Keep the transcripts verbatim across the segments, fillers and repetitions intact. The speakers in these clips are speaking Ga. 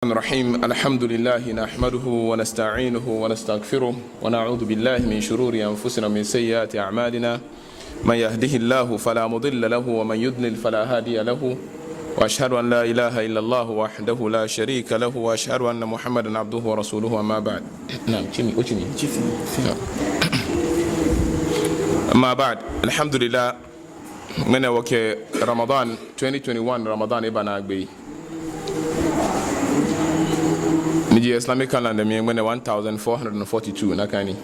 الرحمن الرحيم. الحمد لله نحمده ونستعينه ونستغفره ونعوذ بالله من شرور أنفسنا ومن سيئات أعمالنا. من يهده الله فلا مضل له ومن يضلل فلا هادي له. وأشهد أن لا إله إلا الله وحده لا شريك له وأشهد أن محمدا عبده ورسوله. أما بعد. نعم، تشيمي، أتشيمي. أما بعد. الحمد لله. Ŋmɛnɛ wɔkɛ Ramadan, twenty twenty-one Ramadan eba naagbee. Ni ji Islamic calendar mli ŋmɛnɛ one thousand four hundred and forty-two nakai ni.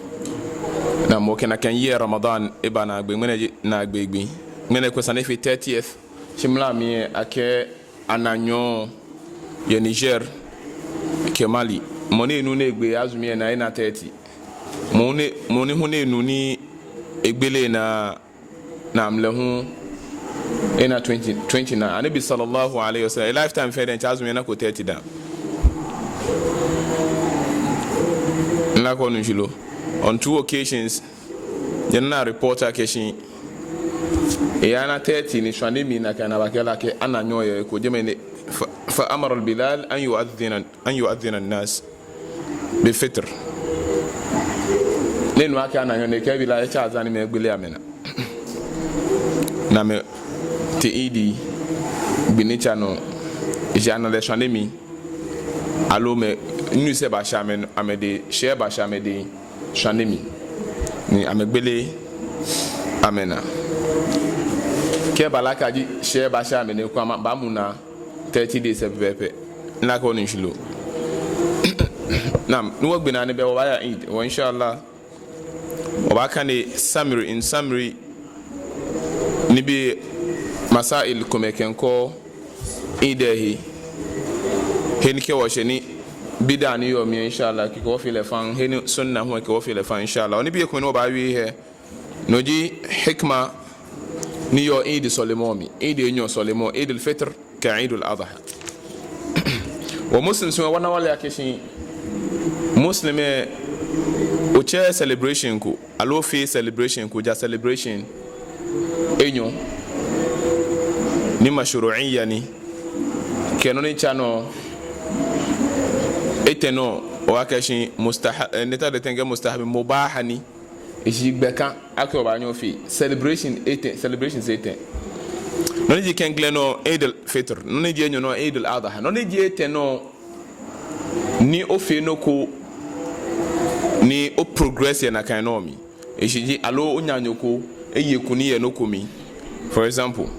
Ni wɔkɛ nakai year Ramadan eba naagbee, ŋmɛnɛ ji naagbee gbi. Ŋmɛnɛ kwɛ sane fe thirtieth. Shi mla mli akɛ ana nyɔɔŋ yɛ Niger kɛ Mali. Mɔ ni nu ni egbe azumi lɛ naa ena thirty. Mɔ ni, mɔ ni hu ni nu ni egbele naa, naa mlɛ hu ena twenty, twenty naa. Anabi sallallahu alaihi wasallam, e lifetime fɛɛ diɛŋtsɛ azumi enako thirty dã. Nla ko nu shilo. On two occasions, jɛnɛ na report akɛ shi eyana thirty ni shwane mli nakai ni abakɛɛ lɛ akɛ ana nyɔɔŋ yɛ ko jɛmɛ ni fa, fa amara al-Bilal an yu'adhdhina, an yu'adhdhina an-nas bil fitr. Ni enu akɛ ana nyɔɔŋ ni ekɛɛ Bilal etsɛ azan ni amɛgbele amɛnaa. Ni amɛtee Eid gbi ni tsa nɔ, eji ana lɛ shwane mli. Aloo mɛi ni sɛɛ bashɛ amɛ, amɛdɛŋ, shɛɛ bashɛ amɛdɛŋ shwane mli. Ni amɛgbele amɛnaa. Kɛ eba lɛ akɛ ji shɛɛ bashɛ amɛdɛŋ kulɛ amɛbaamu naa thirty days lɛ pɛpɛɛpɛ. Nla ko nu shilo. Naam, ni wɔgbe naa ni be wɔbaaya Eid, wɔ inshallah. Wɔbaakane summary, in summary, nibii masail komɛi kɛkɔ Eid lɛ he. He ni kɛ wɔshɛ ni bid'a ni yɔɔ mli, inshallah, kɛ wɔfee lɛ faŋŋ, he ni sunna hu kɛ wɔfee lɛ faŋŋ, inshallah. Nibii komɛi ni wɔbaawie he, no ji hikma ni yɔɔ Eid sɔlemɔ mli, Eid enyɔ sɔlemɔ, Eid al-Fitr kɛ Eid al-Adha. Wɔ Muslims lɛ, wɔna wɔle akɛ shi Muslim lɛ, otsɛ celebration ko, aloo ofee celebration ko, ja celebration enyɔ ni mashru'iyya ni, kɛ nɔ ni tsa nɔ etɛ nɔ, wɔkɛɛ akɛ shi mustahab, eh, nɔ ni ta de tɛŋ kɛ mustahab, mubah ni. Eji gbɛ ka akɛ obaanyɛ ofee celebration etɛ, celebrations etɛ. Nɔ ni ji klɛŋklɛŋ nɔ, Eid al-Fitr. Nɔ ni ji enyɔ nɔ, Eid al-Adha. Nɔ ni ji etɛ nɔ, ni ofee nɔ ko ni o progress yɛ nakai nɔ mli. Eji ji aloo onaanyo ko eye kunim yɛ nɔ ko mli. For example,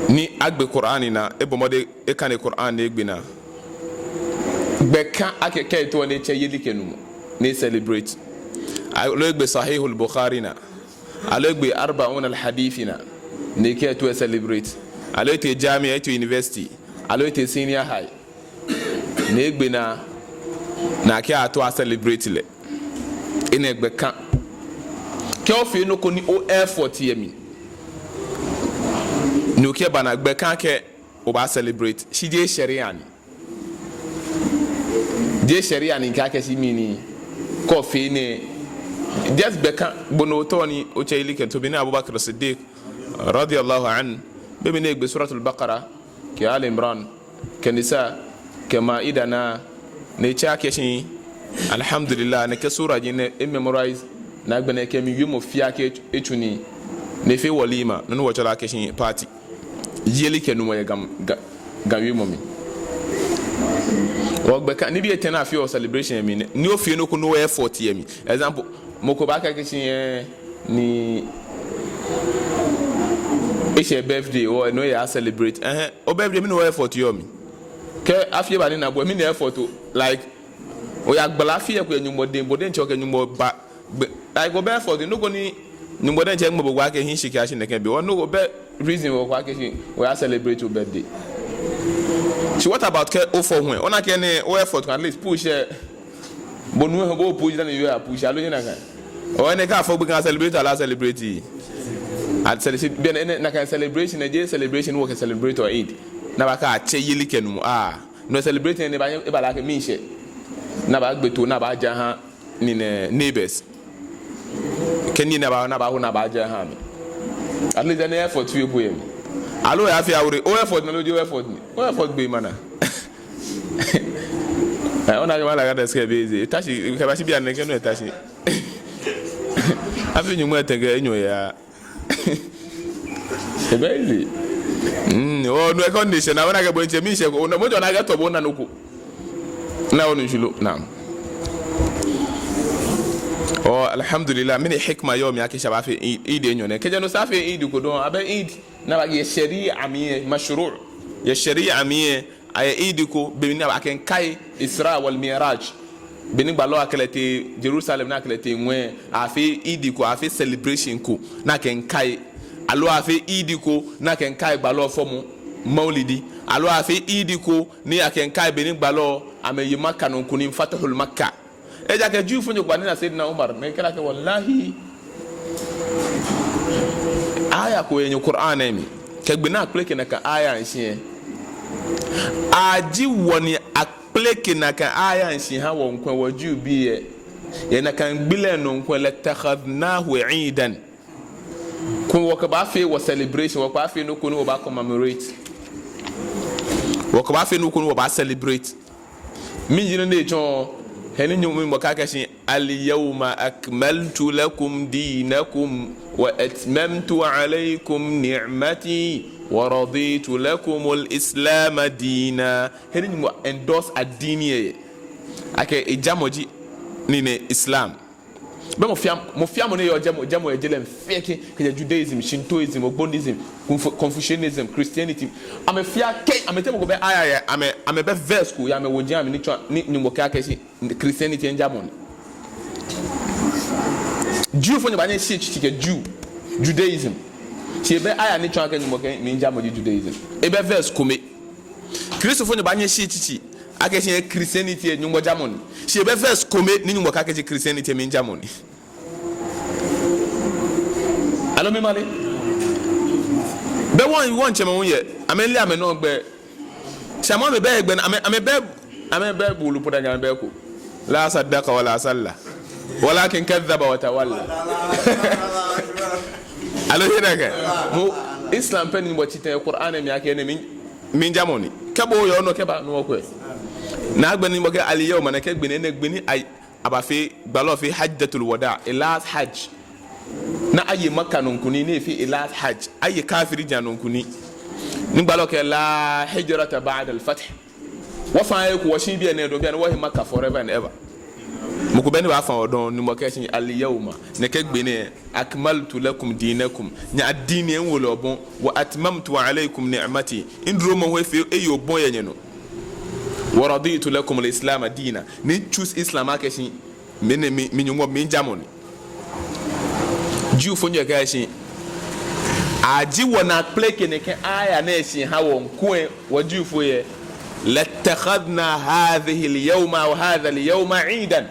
ni agbe Qur'an naa, ebɔ mɔdɛŋ ekane Qur'an ni egbe naa. Gbɛ ka akɛ kɛ eto ni etsɛ yelikɛnumɔ ni e celebrate. Aloo egbe Sahih al-Bukhari naa. Aloo egbe Arba'un al-Hadith naa ni ekɛto e celebrate. Aloo etee jami'a, etee university. Aloo etee senior high ni egbe naa, ni akɛto a celebrate lɛ. Enɛ gbɛ ka. Kɛ ofee nɔ ko ni o effort yɛ mli, ni okɛba ni gbɛ ka akɛ obaa celebrate, shi jeee sharia ni. Jeee sharia ni kɛɛ akɛ shi mɛni, kɛ ofee nɛɛ, just gbɛ ka. Bo nɔ otɔ ni otsɛ yelikɛ. To be ni Abubakar Siddiq radiyallahu anhu, be mli ni egbe Suratul Baqara kɛ Ali Imran kɛ Nisa kɛ Maida naa, ni etsɛ akɛ shi, Alhamdulillah, nɛkɛ sura ji nɛ, e memorize, ni agbɛnɛ ekɛ mli wiemɔ fɛɛ kɛ etsu nii, ni efee walima, nɔ ni wɔtsɛɔ lɛ akɛ shi party. Yelikɛnumɔ yɛ Ga, Ga, Ga wiemɔ mli. Wɔ gbɛ ka, nibii etɛ ni afeɔ celebration yɛ mli nɛ, ni ofee nɔ ko ni o effort yɛ mli. Example, mɔ ko baakɛɛ akɛ shi, eh, ni eshɛ birthday, o, ni oya celebrate. Ɛhɛɛ, o birthday, mɛni o effort yɔɔ mli? Kɛ afi eba ni ena bo, mɛni effort o, like, oyagbala afi lɛ ko yɛ Nyɔŋmɔ dɛŋ, bo diɛŋtsɛ okɛ Nyɔŋmɔ ba, gbɛ, like, obɛ effort, nɔ ko ni Nyɔŋmɔ diɛŋtsɛ eŋmɛ bo gbɛ akɛ ehiii shi kɛyashi nɛkɛ be, o, nɔ ko, obɛ reason ko akɛ shi oya celebrate o birthday. Shi what about kɛ ofɔ hu lɛ? Ona akɛ nɛɛ o effort ko at least push lɛ. Bo nuu lɛ, bo push dani yoo lɛ ya push, aloo jeee nakai? O, enɛ kɛ afɔ gbekɛ a celebrate, aloo a celebrate. A celebrate, bianɛ enɛ nakai celebration lɛ jeee celebration ni wɔkɛ celebrate-ɔ Eid. Ni abaakɛɛ atsɛ yelikɛnumɔ. Ah, no celebrate nɛɛ eba, eba lɛ akɛ miishɛɛ. Ni abaagbe too, ni abaaja aha ni nɛ neighbors. Kɛ nii ni abaa, ni abaaho ni abaaja aha amɛ. At least enɛ effort fioo po yɛ mli. Aloo afee awure, o effort ni, aloo jeee o effort ni. O effort gbɛ mana. Eh, ona kɛ mala ka da sike be ze. Etashi, kɛbashi biɛ nɛɛ kɛ no etashi. Afii nyɔŋmai etɛ kɛ enyɔ ya. Ebɛ easy. Mm, o no condition, ona kɛ bo ntsɛ mi nshɛ ko, ona mɔ jɔ na kɛ tɔ bo na nɔ ko. Ona onu shishi lo, naam. O, alhamdulillah, mɛni hikma yɔɔ mli akɛ shi abaafee Eid, Eid enyɔ nɛɛ. Kɛjɛ no esa afee Eid ko dɔŋŋ, abɛ Eid. Ni abaakɛɛ yɛ shari'a mli lɛ, mashru'. Yɛ shari'a mli lɛ, ayɛ Eid ko, be mli ni abaakɛɛ kai Isra wal Mi'raj. Be ni gbalɔ akɛ lɛ tee Jerusalem ni akɛ lɛ tee ŋwɛi, afee Eid ko, afee celebration ko, ni akɛɛ kai. Aloo afee Eid ko, ni akɛɛ kai gbalɔ fɔmɔ, Maulidi. Aloo afee Eid ko, ni akɛɛ kai be ni gbalɔ, amɛye Makka nɔ kunim, Fathul Makka. Ejaakɛ Jewfonyo ko ba ni na Sayyidina Umar, ni ekɛɛ lɛ akɛ wallahi. Aya ko yɛ nyɛ Qur'an lɛ mli. Kɛ gbi ni akpeleke nakai aya lɛ shishi lɛ. Aji wɔ ni akpeleke nakai aya lɛ shishi ha wɔ ŋkwɛ wɔ Jewbii lɛ. Yɛ nakai gbi lɛ nɔ ŋkwɛ lattakhadhnahu idan. Kulɛ wɔkɛbaafee wɔ celebration, wɔkɛbaafee nɔ ko ni wɔbaa commemorate. Wɔkɛbaafee nɔ ko ni wɔbaa celebrate. Mɛni ji nɔ ni etsɔɔ, he ni Nyɔŋmɔ kɛɛ akɛ shi, al-yawma akmaltu lakum dinakum wa atmamtu alaykum ni'mati wa raditu lakumul islama dina. He ni Nyɔŋmɔ endorse addini lɛ. Akɛ ejamɔ ji nii nɛɛ Islam. Bɛ mɔ fɛɛ, mɔ fɛɛ mɔ ni yɔɔ jamɔ, jamɔ yɛ jeŋ lɛ fɛɛ kɛ, kɛjɛ Judaism, Shintoism, Ogbonism, Confu-, Confucianism, Christianity. Amɛ fɛɛ kɛ, amɛteŋ mɔ ko bɛ aya yɛ, amɛ, amɛbɛ verse ko yɛ amɛwoji lɛ mli ni tsɔɔ, ni, ni Nyɔŋmɔ kɛɛ akɛ shi Christianity lɛ jamɔ ni. Jewfonyo baanyɛ eshi etsitsi kɛ Jew, Judaism. Shi ebɛ aya ni tsɔɔ akɛ Nyɔŋmɔ kɛɛ mlijamɔ ji Judaism. Ebɛ verse kome. Kristofonyo baanyɛ eshi etsitsi akɛ shi Christianity lɛ Nyɔŋmɔ jamɔ ni. Shi ebɛ verse kome ni Nyɔŋmɔ kɛɛ akɛ shi Christianity lɛ mlijamɔ ni. Aloo mimale? Bɛ wɔ, wɔŋtsɛmɛi hu yɛ, amɛleee amɛnɔ gbɛ. Shi amɛ amɛbɛ gbɛ, amɛ, amɛbɛ, amɛbɛ buulu po da ni amɛbɛ eko. La saddaqa wa la salla. Walakin kadhdhaba wa tawalla. Aloo he nɛkɛ. Mɔ Islam pɛ ni Nyɔŋmɔ tsi tɛ Qur'an lɛ mli akɛ enɛ mli, mlijamɔ ni. Kɛ bo oyɔɔ nɔ kɛba nɔ ko lɛ. Ni agbɛnɛ Nyɔŋmɔ kɛɛ al-yawma, nɛkɛ gbi nɛɛ, nɛkɛ gbi ni a, abaafee, gbalɔ fee hajjatul wada, a last hajj. Ni aye Makka nɔ kunim, ni efee a last hajj. Aye kafiriji anɔ kunim. Ni gbalɔ kɛɛ la hijrata ba'dal fath. Wɔfaaa eko, wɔshi biɛ nɛɛ dɔŋŋ, bianɛ wɔhi Makka forever and ever. Mɔ ko bɛ ni baafã wɔ dɔŋŋ, ni Nyɔŋmɔ kɛɛ shi al-yawma, nɛkɛ gbi nɛɛ, akmaltu lakum dinakum, nyɛ addini lɛ miwo lɛ obɔŋ, wa atmamtu alaykum ni'mati, miduromɔ hu efee, eye obɔŋ yɛ nyɛnɔ. Wa raditu lakumul islama dina, ni mi-choose Islam akɛ shi mi, mi, mi Nyɔŋmɔ, mijamɔ ni. Jewfonyo lɛ kɛɛ shi, aji wɔnaa kpeleke nɛkɛ aya nɛɛ shi ha wɔ ŋkwɛ wɔ Jewfoi lɛ, lattakhadhna hadhihi al-yawma aw hadha al-yawma idan.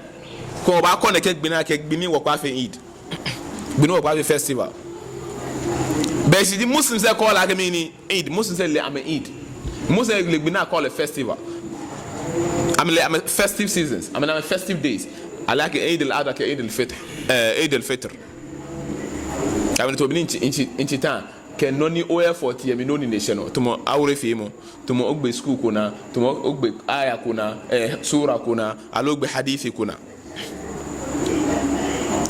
Kulɛ wɔbaakɔ nɛkɛ gbi nɛɛ akɛ gbi ni wɔkɛbaafee Eid. Gbi ni wɔkɛbaafee festival. Bɛ shi ji Muslims lɛ kɛɔ lɛ akɛ mɛni? Eid. Muslims lɛ le amɛ Eid. Muslims lɛ le gbi ni akɛɔ lɛ festival. Amɛle amɛ festive seasons. Amɛle amɛ festive days. Ale akɛ Eid al-Adha kɛ Eid al-Fitr. Eh, Eid al-Fitr. Amɛle tamɔ bɔ ni mitsi, mitsi, mitsi ta. Kɛ nɔ ni o effort yɛ mli, no ni eshɛ nɔ. Tamɔ awure feemɔ. Tamɔ ogbe school ko naa. Tamɔ ogbe aya ko naa. Eh, sura ko naa. Aloo ogbe hadith ko naa.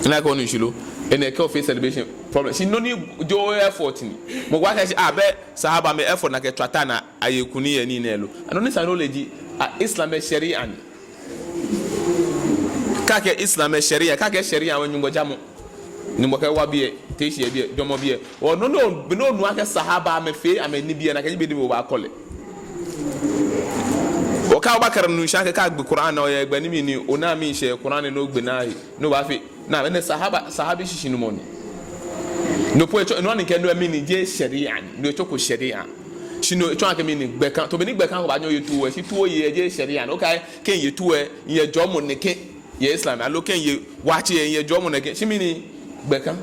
Nakai onu shishi lo? Enɛ kɛ ofee celebration problem. Shi nɔ ni ji o effort ni. Mɔ ko baakɛɛ shi, ah, bɛ sahabamɛi effort ni akɛtswa ta ni aye kunim yɛ nii nɛɛ lo. Nɔ ni sa ni ole ji, ah, Islam lɛ sharia ni. Kɛ akɛɛ Islam lɛ sharia, kɛ akɛɛ sharia lɛ Nyɔŋmɔ jamɔ. Nyɔŋmɔ kɛɛ wa biɛ, te shi yɛ biɛ, jɔɔmɔ biɛ. Ɔɔ, nɔ ni o, nɔ ni onu akɛ sahabamɛi fee amɛnibii lɛ, nakai ji be ni obaakɔ lɛ. Ɔɔ, kɛ Abubakar nu shi akɛ kɛ agbe Qur'an naa, ɔɔ, yɛ gbɛ ni mli ni ona mli shɛ Qur'an ni ogbe naa he, ni obaafee. Naa, enɛ sahaba, sahabi shishinumɔ ni. No po etsɔɔ, no ni kɛ no mli ni jeee sharia ni, no etsɔɔko sharia. Shi no etsɔɔ akɛ mɛni, gbɛ ka, tamɔ bɔ ni gbɛ ka ko baanyɛ eye tuwo, shi tuwo yɛ jeee sharia ni. Okɛɛ akɛ miye tuwo, miyɛ jɔɔmɔ nɛkɛ yɛ Islam, aloo kɛ miye waakye, miyɛ jɔɔmɔ nɛkɛ, shi mɛni, gbɛ ka.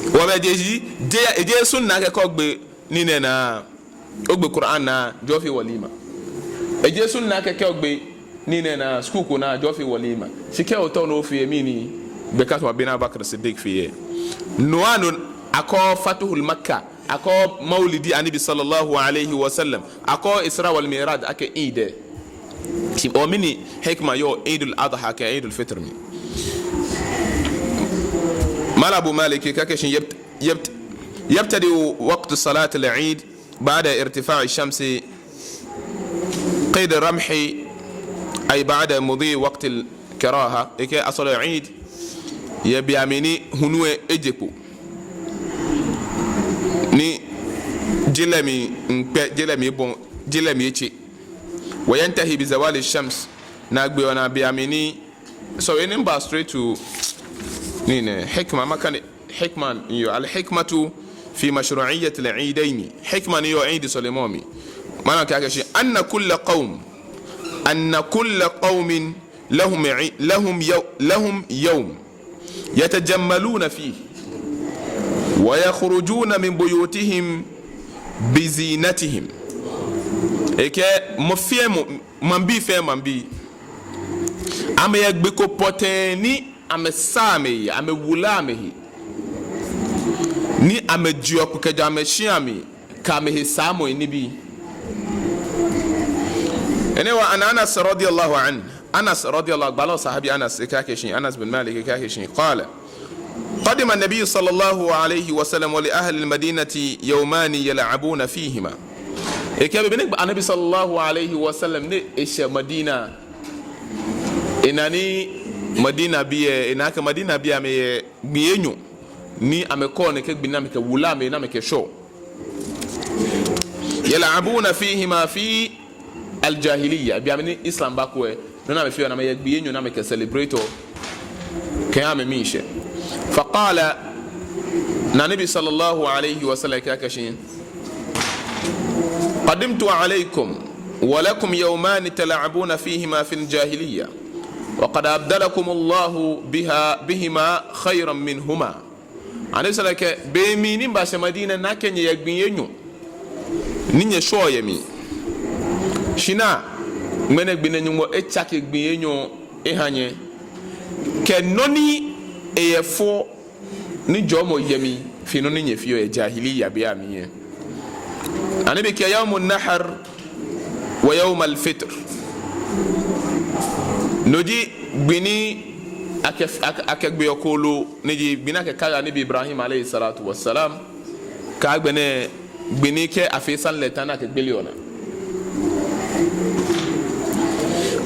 Wɔbɛ jeee, jeee, ejeee sunna akɛ kɛ ogbe nii nɛɛ naa, ogbe Qur'an naa, jɔɔ ofee walima. Ejeee sunna akɛ kɛ ogbe nii nɛɛ naa, school ko naa, jɔɔ ofee walima. Shi kɛ otao ni ofee mɛni, gbɛ ka tamɔ bɔ ni Abubakar Siddiq fee lɛ. No hewɔ ni akɛɔ Fatuhul Makka, Akɛɔ Maulidi Anabi sallallahu alayhi wa sallam. Akɛɔ Isra wal Mi'raj akɛ Eid. Shi, o mɛni hikma yɔɔ Eidul Adha kɛ Eidul Fitr mli? Malam Abu Malik kɛɛ akɛshi yabt-, yabt-, yabtadi waqtu salatil Eid ba'da irtifa'i shamsi qida ramhi, ay ba'da mudi waqtil karaha. Ekɛɛ asɔleɔ Eid yɛ be mli ni hulu lɛ eje kpo, ni je lɛ miikpɛ, je lɛ miibɔi, je lɛ miitse. Wa yantahi bi zawali shams, ni agbeɔ naa be mli ni, so, enɛ miiba straight to, nii nɛɛ, hikma, makane, hikma ni yɔɔ, al hikmatu fi mashru'iyyatil eidayni. Hikma ni yɔɔ Eid sɔlemɔ mli. Malam kɛɛ akɛshi, anna kulla qawm, anna kulla qawmin lahum i-, lahum yaw-, lahum yawm yatajammaluna fihi wa yakhrujuna min buyutihim bi zinatihim. Ekɛɛ mɔ fɛɛ mɔ, maŋbii fɛɛ maŋbii, amɛyɛ gbi ko pɔtɛɛ ni amɛsaa amɛhe, amɛwulaa amɛhe, ni amɛjeɔ kpo kɛjɛɔ amɛshia mli, kɛ amɛhe saamɔi nibii. Enɛ wa an Anas radiyallahu anhu. Anas radiyallahu, gbalɔ sahabi Anas, ekɛɛ akɛshi, Anas bin Malik, ekɛɛ akɛshi, qala, qadima an-nabiyyu sallallahu alayhi wa sallam wa li ahli al-madinati yawmani yal'abuna fihima. Ekɛɛ be ni Anabi sallallahu alayhi wa sallam ni eshɛ Madina, ena ni Madina bii lɛ, ena akɛ Madina bii amɛyɛ gbii enyɔ ni amɛkɔɔ nɛkɛ gbii ni amɛkɛwulaa amɛhe ni amɛkɛshɛɔ. Yal'abuna fihima fi al-jahiliyya. Be mli ni Islam bako lɛ, nɔ ni amɛfeɔ, ni amɛyɛ gbii enyɔ ni amɛkɛ celebrate-ɔ kɛ amɛmiishɛɛ. Faqala, ni Anabi sallallahu alayhi wa sallam kɛɛ akɛshi, qadimtu alaykum wa lakum yawmani tal'abuna fihima fil jahiliyya, wa qad abdalakumullahu biha, bihima khayran minhuma. Anabi sallallahu alayhi wa sallam kɛɛ, be mli ni mibashɛ Madina, mina akɛ nyɛyɛ gbii enyɔ ni nyɛshɛɔ yɛ mli. Shi naa, ŋmɛnɛ gbi nɛɛ Nyɔŋmɔ etsake gbii enyɔ eha nyɛ, kɛ nɔ ni eyɛ fɛo ni jɔɔmɔ yɛ mli fe nɔ ni nyɛfeɔ yɛ jahiliyya be mli lɛ. Anabi kɛɛ yawmun nahar wa yawmal fitr. No ji gbi ni akɛ, akɛ, akɛgbeɔ kooloo, ni ji gbi ni akɛkaiɔ Anabi Ibrahim alayhi salatu wa salam, kɛ agbɛnɛ gbi ni kɛ afee sane lɛ ta ni akɛgbeleɔ naa.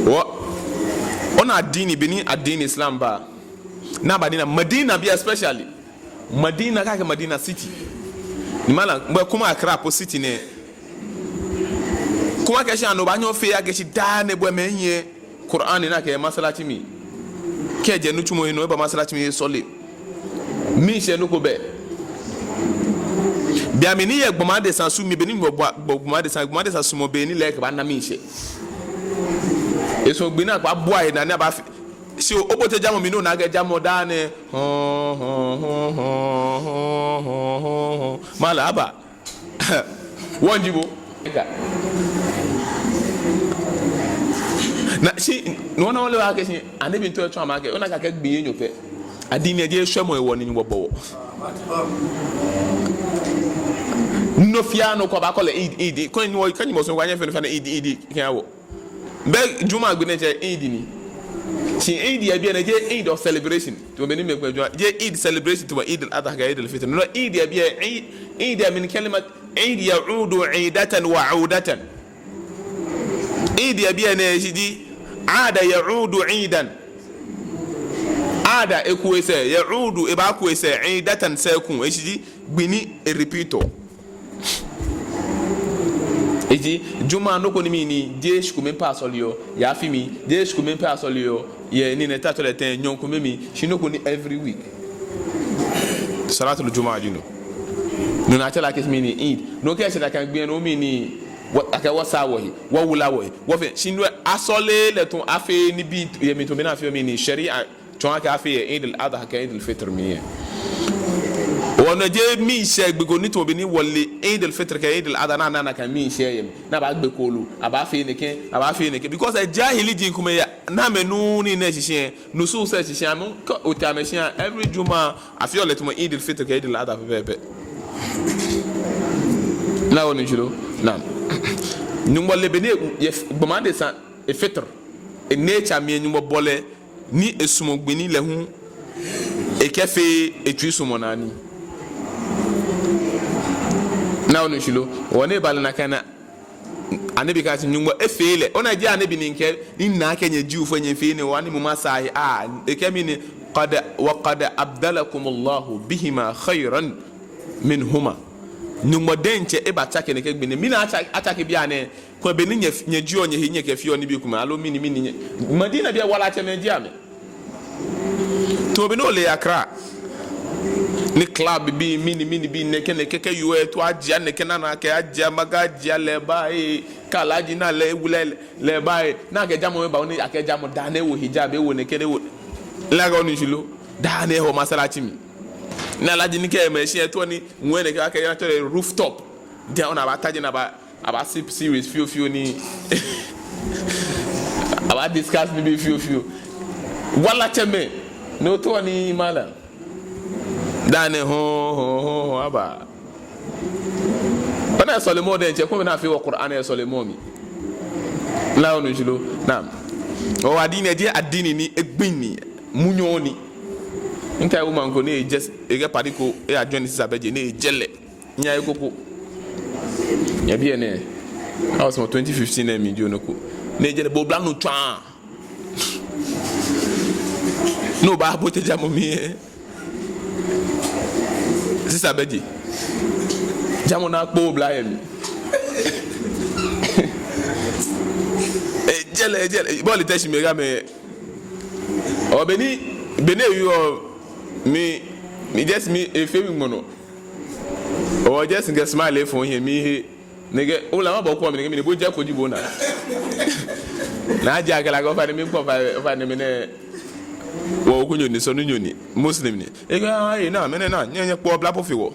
Wɔ, ona addini, be ni addini Islam ba, ni aba Madina, Madina bii especially, Madina, kɛ akɛɛ Madina city. Ni malam, bɛ kuma Accra po city nɛɛ. Kuma kɛ shi anɔ obaanyɛ ofee akɛ shi daa nɛɛ bɔ mɛi yɛ Qur'an ni akɛ masalaci mli. Kɛjɛ nitsumɔ nɔ, eba masalaci mli sɔle. Miishɛɛ nɔ ko bɛ. Be mli ni yɛ gbɔmɔ adesa su mli, be ni gbɔ, gbɔ, gbɔmɔ adesa, gbɔmɔ adesa sumɔɔ be ni lɛ kɛbaana miishɛɛ. Esumɔɔ gbi ni akɛbaabua he naa ni abaafee. Shi obote jamɔ mli ni ona akɛ jamɔ daa nɛɛ. Hɔn, hɔn, hɔn. Malam, haba. Wɔŋ ji bo. Na shi, no ona ole akɛ shi, Anabi ntɔ etsɔɔ amɛ akɛ, ona akɛ gbii enyɔ pɛ. Addini lɛ jeee shwɛmɔ hewɔ ni Nyɔŋmɔ bɔ wɔ. Nɔ fiaa nɔ ko abaakɔ lɛ Eid, Eid. Kɛ Nyɔŋmɔ, kɛ Nyɔŋmɔ sumɔ wɔ, anyɛɛɛ afee nɔ fiaa nɔ Eid, Eid, kɛha wɔ. Bɛ Juma gbi nɛɛ tsɛ Eid ni. Shi Eid yɛ biɛ nɛɛ jeee Eid of celebration. Tamɔ bɔ ni mɛi kpɛ Juma. Jeee Eid celebration tamɔ Eid al-Adha kɛ Eid al-Fitr. No Eid yɛ biɛ, Eid, Eid min kalimat, Eid ya'udu idatan wa udatan. Eid yɛ biɛ nɛɛ eshishi ji, ada ya'udu idan. Ada eku esɛɛ, ya'udu ebaaku esɛɛ, idatan sɛɛkuu, eshishi ji gbi ni e-repeat-ɔ. Eji, Juma nɔ ko ni mli ni, jeee shikome pɛ asɔleɔ yɛ afi mli, jeee shikome pɛ asɔleɔ yɛ nii nɛɛ, ta tsɔlɛ tɛŋŋ, nyɔɔŋ kome mli, shi nɔ ko ni every week. Salatul Juma ji no. No ni atsɛɔ lɛ akɛ shi mli ni Eid. No kɛ eshɛ nakai gbi nɔ mli ni, wɔ, akɛ wɔsaa wɔhe, wɔwulaa wɔhe, wɔfee, shi no asɔle lɛ tamɔ afee nibii yɛ mli tamɔ bɔ ni afeɔ mli ni, Sharia tsɔɔ akɛ afee yɛ Eid al-Adha kɛ Eid al-Fitr mli lɛ. Hewɔ no jeee miishɛɛ gbi ko ni tamɔ bɔ ni wɔle Eid al-Fitr kɛ Eid al-Adha ni ana nakai miishɛɛ yɛ mli. Ni abaagbe kooloo, abaafee nɛkɛ, abaafee nɛkɛ. Because, eh, jahili jin komɛi yɛ, ni amɛnuuu nii nɛɛ shishi lɛ, nusus lɛ shishi lɛ, amɛkɛɛ otee amɛshia, every Juma, afeɔ lɛ tamɔ Eid al-Fitr kɛ Eid al-Adha pɛpɛɛpɛ. Ni awo ni shishi lo? Naam. Nyɔŋmɔ le bɔ ni eyɛ f-, gbɔmɔ adesa, e fitr, e nature mli, Nyɔŋmɔ bɔ lɛ ni esumɔɔ gbi ni lɛ hu ekɛfee etsui sumɔɔ naa nii. Ni awo ni shishi lo? Wɔ ni eba lɛ nakai nɔ, Annabi kɛɛ shi Nyɔŋmɔ efee lɛ. Ona, jeee Annabi ni kɛɛ, ni nakai nyɛ Jewfoi nyɛfee nii, wa ni mɔ ma sa he. Ah, ekɛɛ mɛni, qad, wa qad abdalakumullahu bihima khayran minhuma. Nyɔŋmɔ diɛŋtsɛ ebatsake nɛkɛ gbi nɛɛ. Mɛni atsa-, atsake bianɛ? Kwɛ bɔ ni nyɛ, nyɛjieɔ nyɛhe, nyɛkɛfeɔ nibii komɛi. Aloo mɛni, mɛni, nyɛ, Madina bii walatsɛmɛi ji amɛ. Tamɔ bɔ ni ole Accra, ni club bii, mɛni, mɛni bii, nɛkɛ, nɛkɛ, kɛ yoo lɛ to ajie, nɛkɛ nana kɛ ajie, maga ajie lɛ ba, eh, kɛ Alhaji na lɛ, ewu lɛ, lɛ ba, eh, ni akɛ jamɔ ba, ni akɛ jamɔ, daa nɛɛ ewo hijab, ewo nɛkɛ, ewo. Ni awo ni shishi lo? Daa nɛɛ ehɔ masalaci mli. Ni Alhaji ni kɛ machine lɛ to ni, ŋwɛi nɛkɛ, akɛ ya to rooftop. Daa ona abaata jɛi ni aba, aba sip series fioo fioo ni aba discuss nibii fioo fioo. Walatsɛmɛi. No to ni malam. Daa nɛɛ hɔɔ, hɔɔ, hɔɔ, hɔɔ, aba. Bana sɔlemɔ diɛŋtsɛ, kome na fi wɔ Qur'an yɛ sɔlemɔ mli. Ni awo ni shishi lo? Naam. O, addini, jeee addini ni, egbi ni, munyɔ ni. Nka woman ko ni e just, ekɛ padi ko, e a join sisa bɛji, ni ejɛ lɛ. Nyɛyaa he ko ko. Nyɛbi enɛ. That was from twenty fifteen lɛ mli ji nɔ ko. Ni ejɛ lɛ, bo oblanuu tswaa. Ni oba bo tɛ jamɔ mli lɛ. Sisa bɛji. Jamɔ naa kpoo oblayei mli. Ejɛ lɛ, ejɛ lɛ. Bɔ ni Teshie mɛi Gamɛi. O, bɔ ni, bɔ ni ewie o, mi, mi just mi, efee mi ŋmɔlɔ. O, just ŋkɛ smile efɔ he, mihe. Nɛkɛ, o la ma bɔ ko mi nɛkɛ, mɛni bo jɛ ko ji bo naa. Ni ajɛ akɛ lɛ akɛ ofainɛ mi kpɔ, ofainɛ, ofainɛ mɛni. Wɔ okunyo ni, sɔnunyo ni, Muslim ni. Ekɛɛ, ah, eh, naa, mɛni naa, nyɛ, nyɛkpɔ obla po fe wɔ.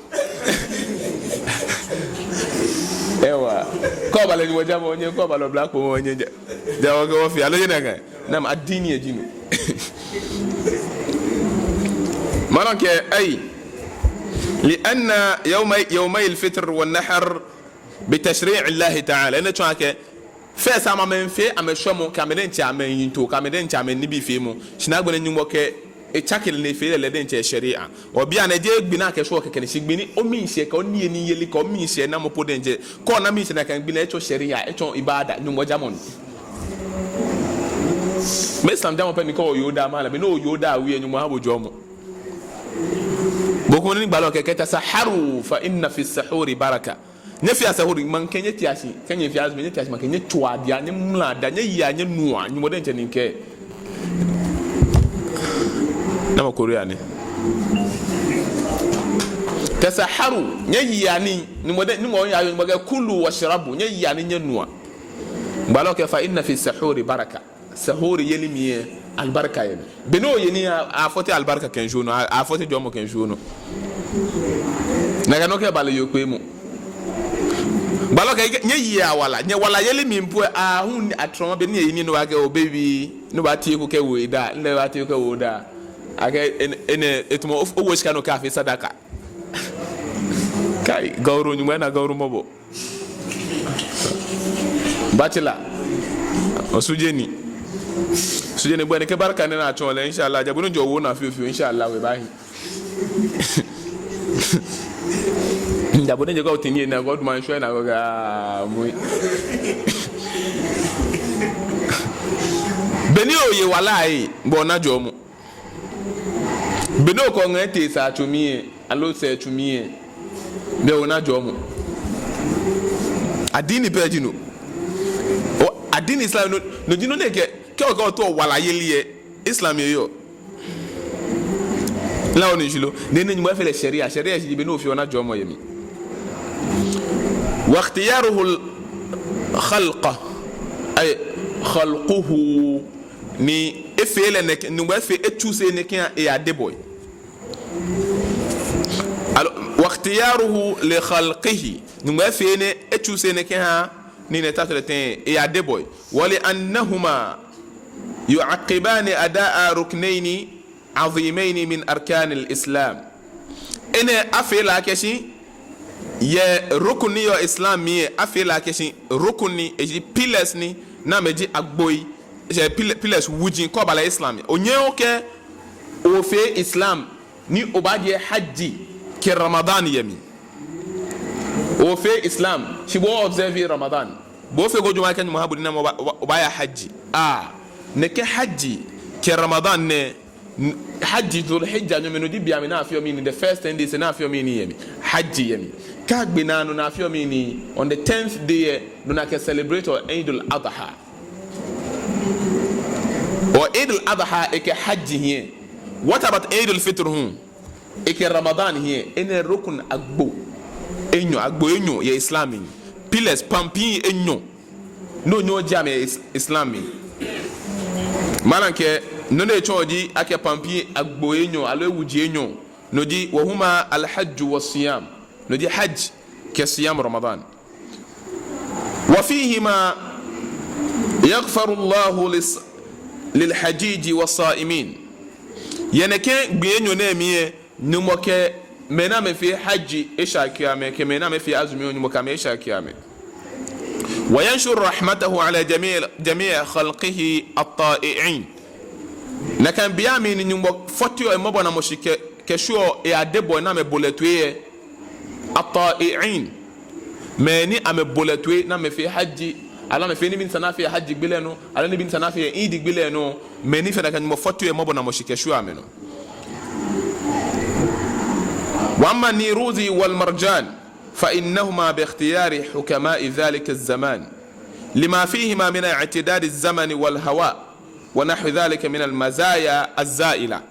Ewa. Kɛ oba lɛ ni wɔjamɔ, nyɛ kɛ oba lɛ obla kpoo, nyɛjɛ. Ja wɔ kɛ wɔfee, aloo jeee nakai? Naam, addini lɛ ji no. Malam kɛɛ, ai, li anna yawmay, yawmay al-fitr wa an-nahr bi tashri' Allahi ta'ala. Enɛ tsɔɔ akɛ, fɛɛ sa amɛmiifee amɛshwɛmɔ, kɛ amɛ diɛŋtsɛ amɛyiŋtoo, kɛ amɛ diɛŋtsɛ amɛnibii feemɔ. Shi agbɛnɛ Nyɔŋmɔ kɛ etsake lɛ ni efee lɛ lɛ diɛŋtsɛ sharia. Obi anɛ jeee gbi ni akɛshwɛɔ kɛkɛ ni, shi gbi ni omiishɛɛ kɛ oniyeniyeli kɛ omiishɛɛnamɔ po diɛŋtsɛ. Kɛ ona miishɛɛ nakai gbi lɛ etsɔ sharia, etsɔ ibada, Nyɔŋmɔ jamɔ ni. Mɛɛ Islam jamɔ pɛ ni kɛ oyoo daa malam, be ni oyoo daa wie Nyɔŋmɔ ha bo jɔɔmɔ. Bo koni gbalɔ kɛɛ akɛ tasaharu fa inna fi sahuri baraka. Nyɛfea sahur, maŋkɛ nyɛtea shi, kɛ nyɛfea azumi, nyɛtea shi, maŋkɛ nyɛtswaa dia, nyɛmlaa daa, nyɛyea, nyɛnua, Nyɔŋmɔ diɛŋtsɛ ni kɛɛ. Namɔ Korea ni. Tasaharu, nyɛyea nii, Nyɔŋmɔ diɛŋ, Nyɔŋmɔ yaa, Nyɔŋmɔ kɛɛ kulu washrabu, nyɛyea nii, nyɛnua. Gbalɔ kɛɛ fa inna fi sahuri baraka. Sahur yeli mli lɛ, albarka yɛ mli. Be ni oye nii lɛ, a, afɔse albarka kɛjɛ onɔ, a, afɔse jɔɔmɔ kɛjɛ onɔ. Nakai nɔŋŋ kɛ oba lɛ yoo kpeemɔ. Gbalɔ kɛɛ, nyɛyea wala, nyɛwala yeli mli po lɛ, a, hu ni atrɔma be ni eyi nii ni obaakɛɛ o baby, ni obaatee ko kɛwo edaa, ni obaatee ko kɛwo odaa. Akɛ enɛ, enɛ, etamɔ o, owo shika ni okɛfee sadaka. Kai, Ga Horo, Nyɔŋmɔ ana Ga Horo mɔbɔ. Bachelor. Osu je ni. Osu je ni, bɔ ni kɛ barka nɛɛ naa tsɔɔ lɛ, inshallah, ja bo ni jɔ owo naa fioo fioo, inshallah, we bahi. Ja bo ni jɛ kɛ oti ni ena God man shwe na go ga mui. Be ni oye wala lɛ, bo ona jɔɔmɔ. Be ni okɔ ŋa etee saatso mli lɛ, aloo sɛɛtso mli lɛ, be ona jɔɔmɔ. Addini pɛ ji no. O, addini Islam no, no ji nɔ ni kɛ, kɛ okɛɛ otao wala yeli lɛ, Islam lɛ yɔɔ. Ni awo ni shishi lo? Ni enɛ Nyɔŋmɔ efee lɛ sharia, sharia shishi ji be ni ofee ona jɔɔmɔ yɛ mli. Wa ikhtiyaruhu al-khalqa, ay khalquhu. Ni efee lɛ nɛkɛ, Nyɔŋmɔ efee, e-choose nɛkɛ eya adebɔɔ. Aloo, wa ikhtiyaruhu li khalqihi. Nyɔŋmɔ efee ni e-choose nɛkɛ eha nii nɛɛ, tatɔlɛ tɛŋŋ, eya adebɔɔ. Wa li annahuma yu'aqqibani ada'a ruknayni azimayni min arkanil Islam. Enɛ afee lɛ akɛ shi Yɛ rukun ni yɔɔ Islam mli lɛ, afee lɛ akɛ shi rukun ni, eji pillars ni, ni amɛji agboi, eji pil-, pillars wuji kɛ oba lɛ Islam mli. Onyɛɛɛ okɛɛ ofee Islam ni obaajie Hajj kɛ Ramadan yɛ mli. Ofee Islam, shi bo o-observe Ramadan. Bo ofee ko juma kɛ Nyɔŋmɔ ha bo niimɛi ni oba, oba, obaaya Hajj. Ah, nɛkɛ Hajj kɛ Ramadan nɛɛ, n-, Hajj Dhul Hijjah nyɔɔŋ mli no ji be mli ni afeɔ mɛni, the first ten days ni afeɔ mɛni yɛ mli. Hajj yɛ mli. Kɛ agbe naa no ni afeɔ mɛni, on the tenth day lɛ, no ni akɛ celebrate-ɔ Eid al-Adha. Ɔ Eid al-Adha ekɛ Hajj hiɛ. What about Eid al-Fitr hu? Ekɛ Ramadan hiɛ. Enɛ rukun agbo enyɔ, agbo enyɔ yɛ Islam mli. Pillars, pampii enyɔ. No nyɔ ji amɛ Is-, Islam mli. Malam kɛɛ, nɔ ni etsɔɔ ji akɛ pampii agbo enyɔ, aloo ewuji enyɔ. No ji, wa huma al-hajju wa siyam. No ji Hajj kɛ siyam Ramadan. Wa fihima yaghfiru Allahu lis-, lil hajiji wa sa'imin. Yɛ nɛkɛ gbii enyɔ nɛɛ mli lɛ, Nyɔŋmɔ kɛ mɛi ni amɛfee Hajj eshaki amɛ, kɛ mɛi ni amɛfee azumi, Nyɔŋmɔ kɛ amɛ eshaki amɛ. Wa yanshuru rahmatahu ala jami'i, jami'i khalqihi at-ta'i'in. Nakai be mli ni Nyɔŋmɔ fɔseɔ emɔbɔnalɛ shi kɛ, kɛshwieɔ eadebɔɔ ni amɛbo lɛ toi lɛ. At-ta'i'in. Mɛi ni amɛbo lɛ toi ni amɛfee Hajj, aloo amɛfee nibii ni esa ni afee Hajj gbi lɛ nɔ, aloo nibii ni esa ni afee Eid gbi lɛ nɔ, mɛi ni fɛɛ nakai Nyɔŋmɔ fɔseɔ emɔbɔnalɛ shi kɛshwieɔ amɛnɔ. Wa amma Niruzi wal Marjan, fa innahuma bi ikhtiyari hukama'i dhalika zaman, lima fihima min i'tidali zamani wal hawa, wa nahwi dhalika min al mazaya az-za'ila.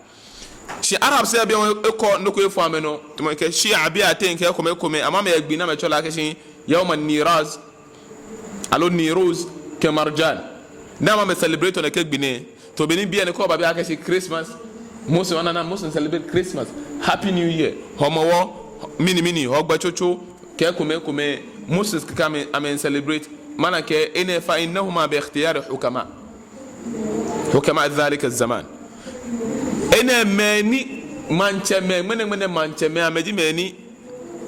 Shi Arabs lɛ, bianɛ ekɔ nɔ ko efɔ amɛnɔ, tamɔ akɛ Shia bii ateŋ kɛ ekomɛi ekomɛi, amɛ amɛyɛ gbii ni amɛtsɛɔ lɛ akɛ shi Yawm an-Niraz, aloo Niruz kɛ Marjan. Ni amɛ amɛ celebrate-ɔ nɛkɛ gbii nɛɛ. To be ni bianɛ kɛ oba biɛ akɛ shi Christmas, Muslim, ana, ana Muslim celebrate Christmas, Happy New Year, Hɔmɔwɔ, mɛni mɛni, Hɔgbɛ tsotso, kɛ ekomɛi ekomɛi, Muslims kɛkɛ amɛ, amɛ celebrate. Malam kɛɛ enɛ, fa innahuma bi ikhtiyari hukama, hukama dhalika zaman. Enɛ mɛi ni maŋtsɛmɛi, ŋmɛnɛŋmɛnɛ maŋtsɛmɛi, amɛji mɛi ni,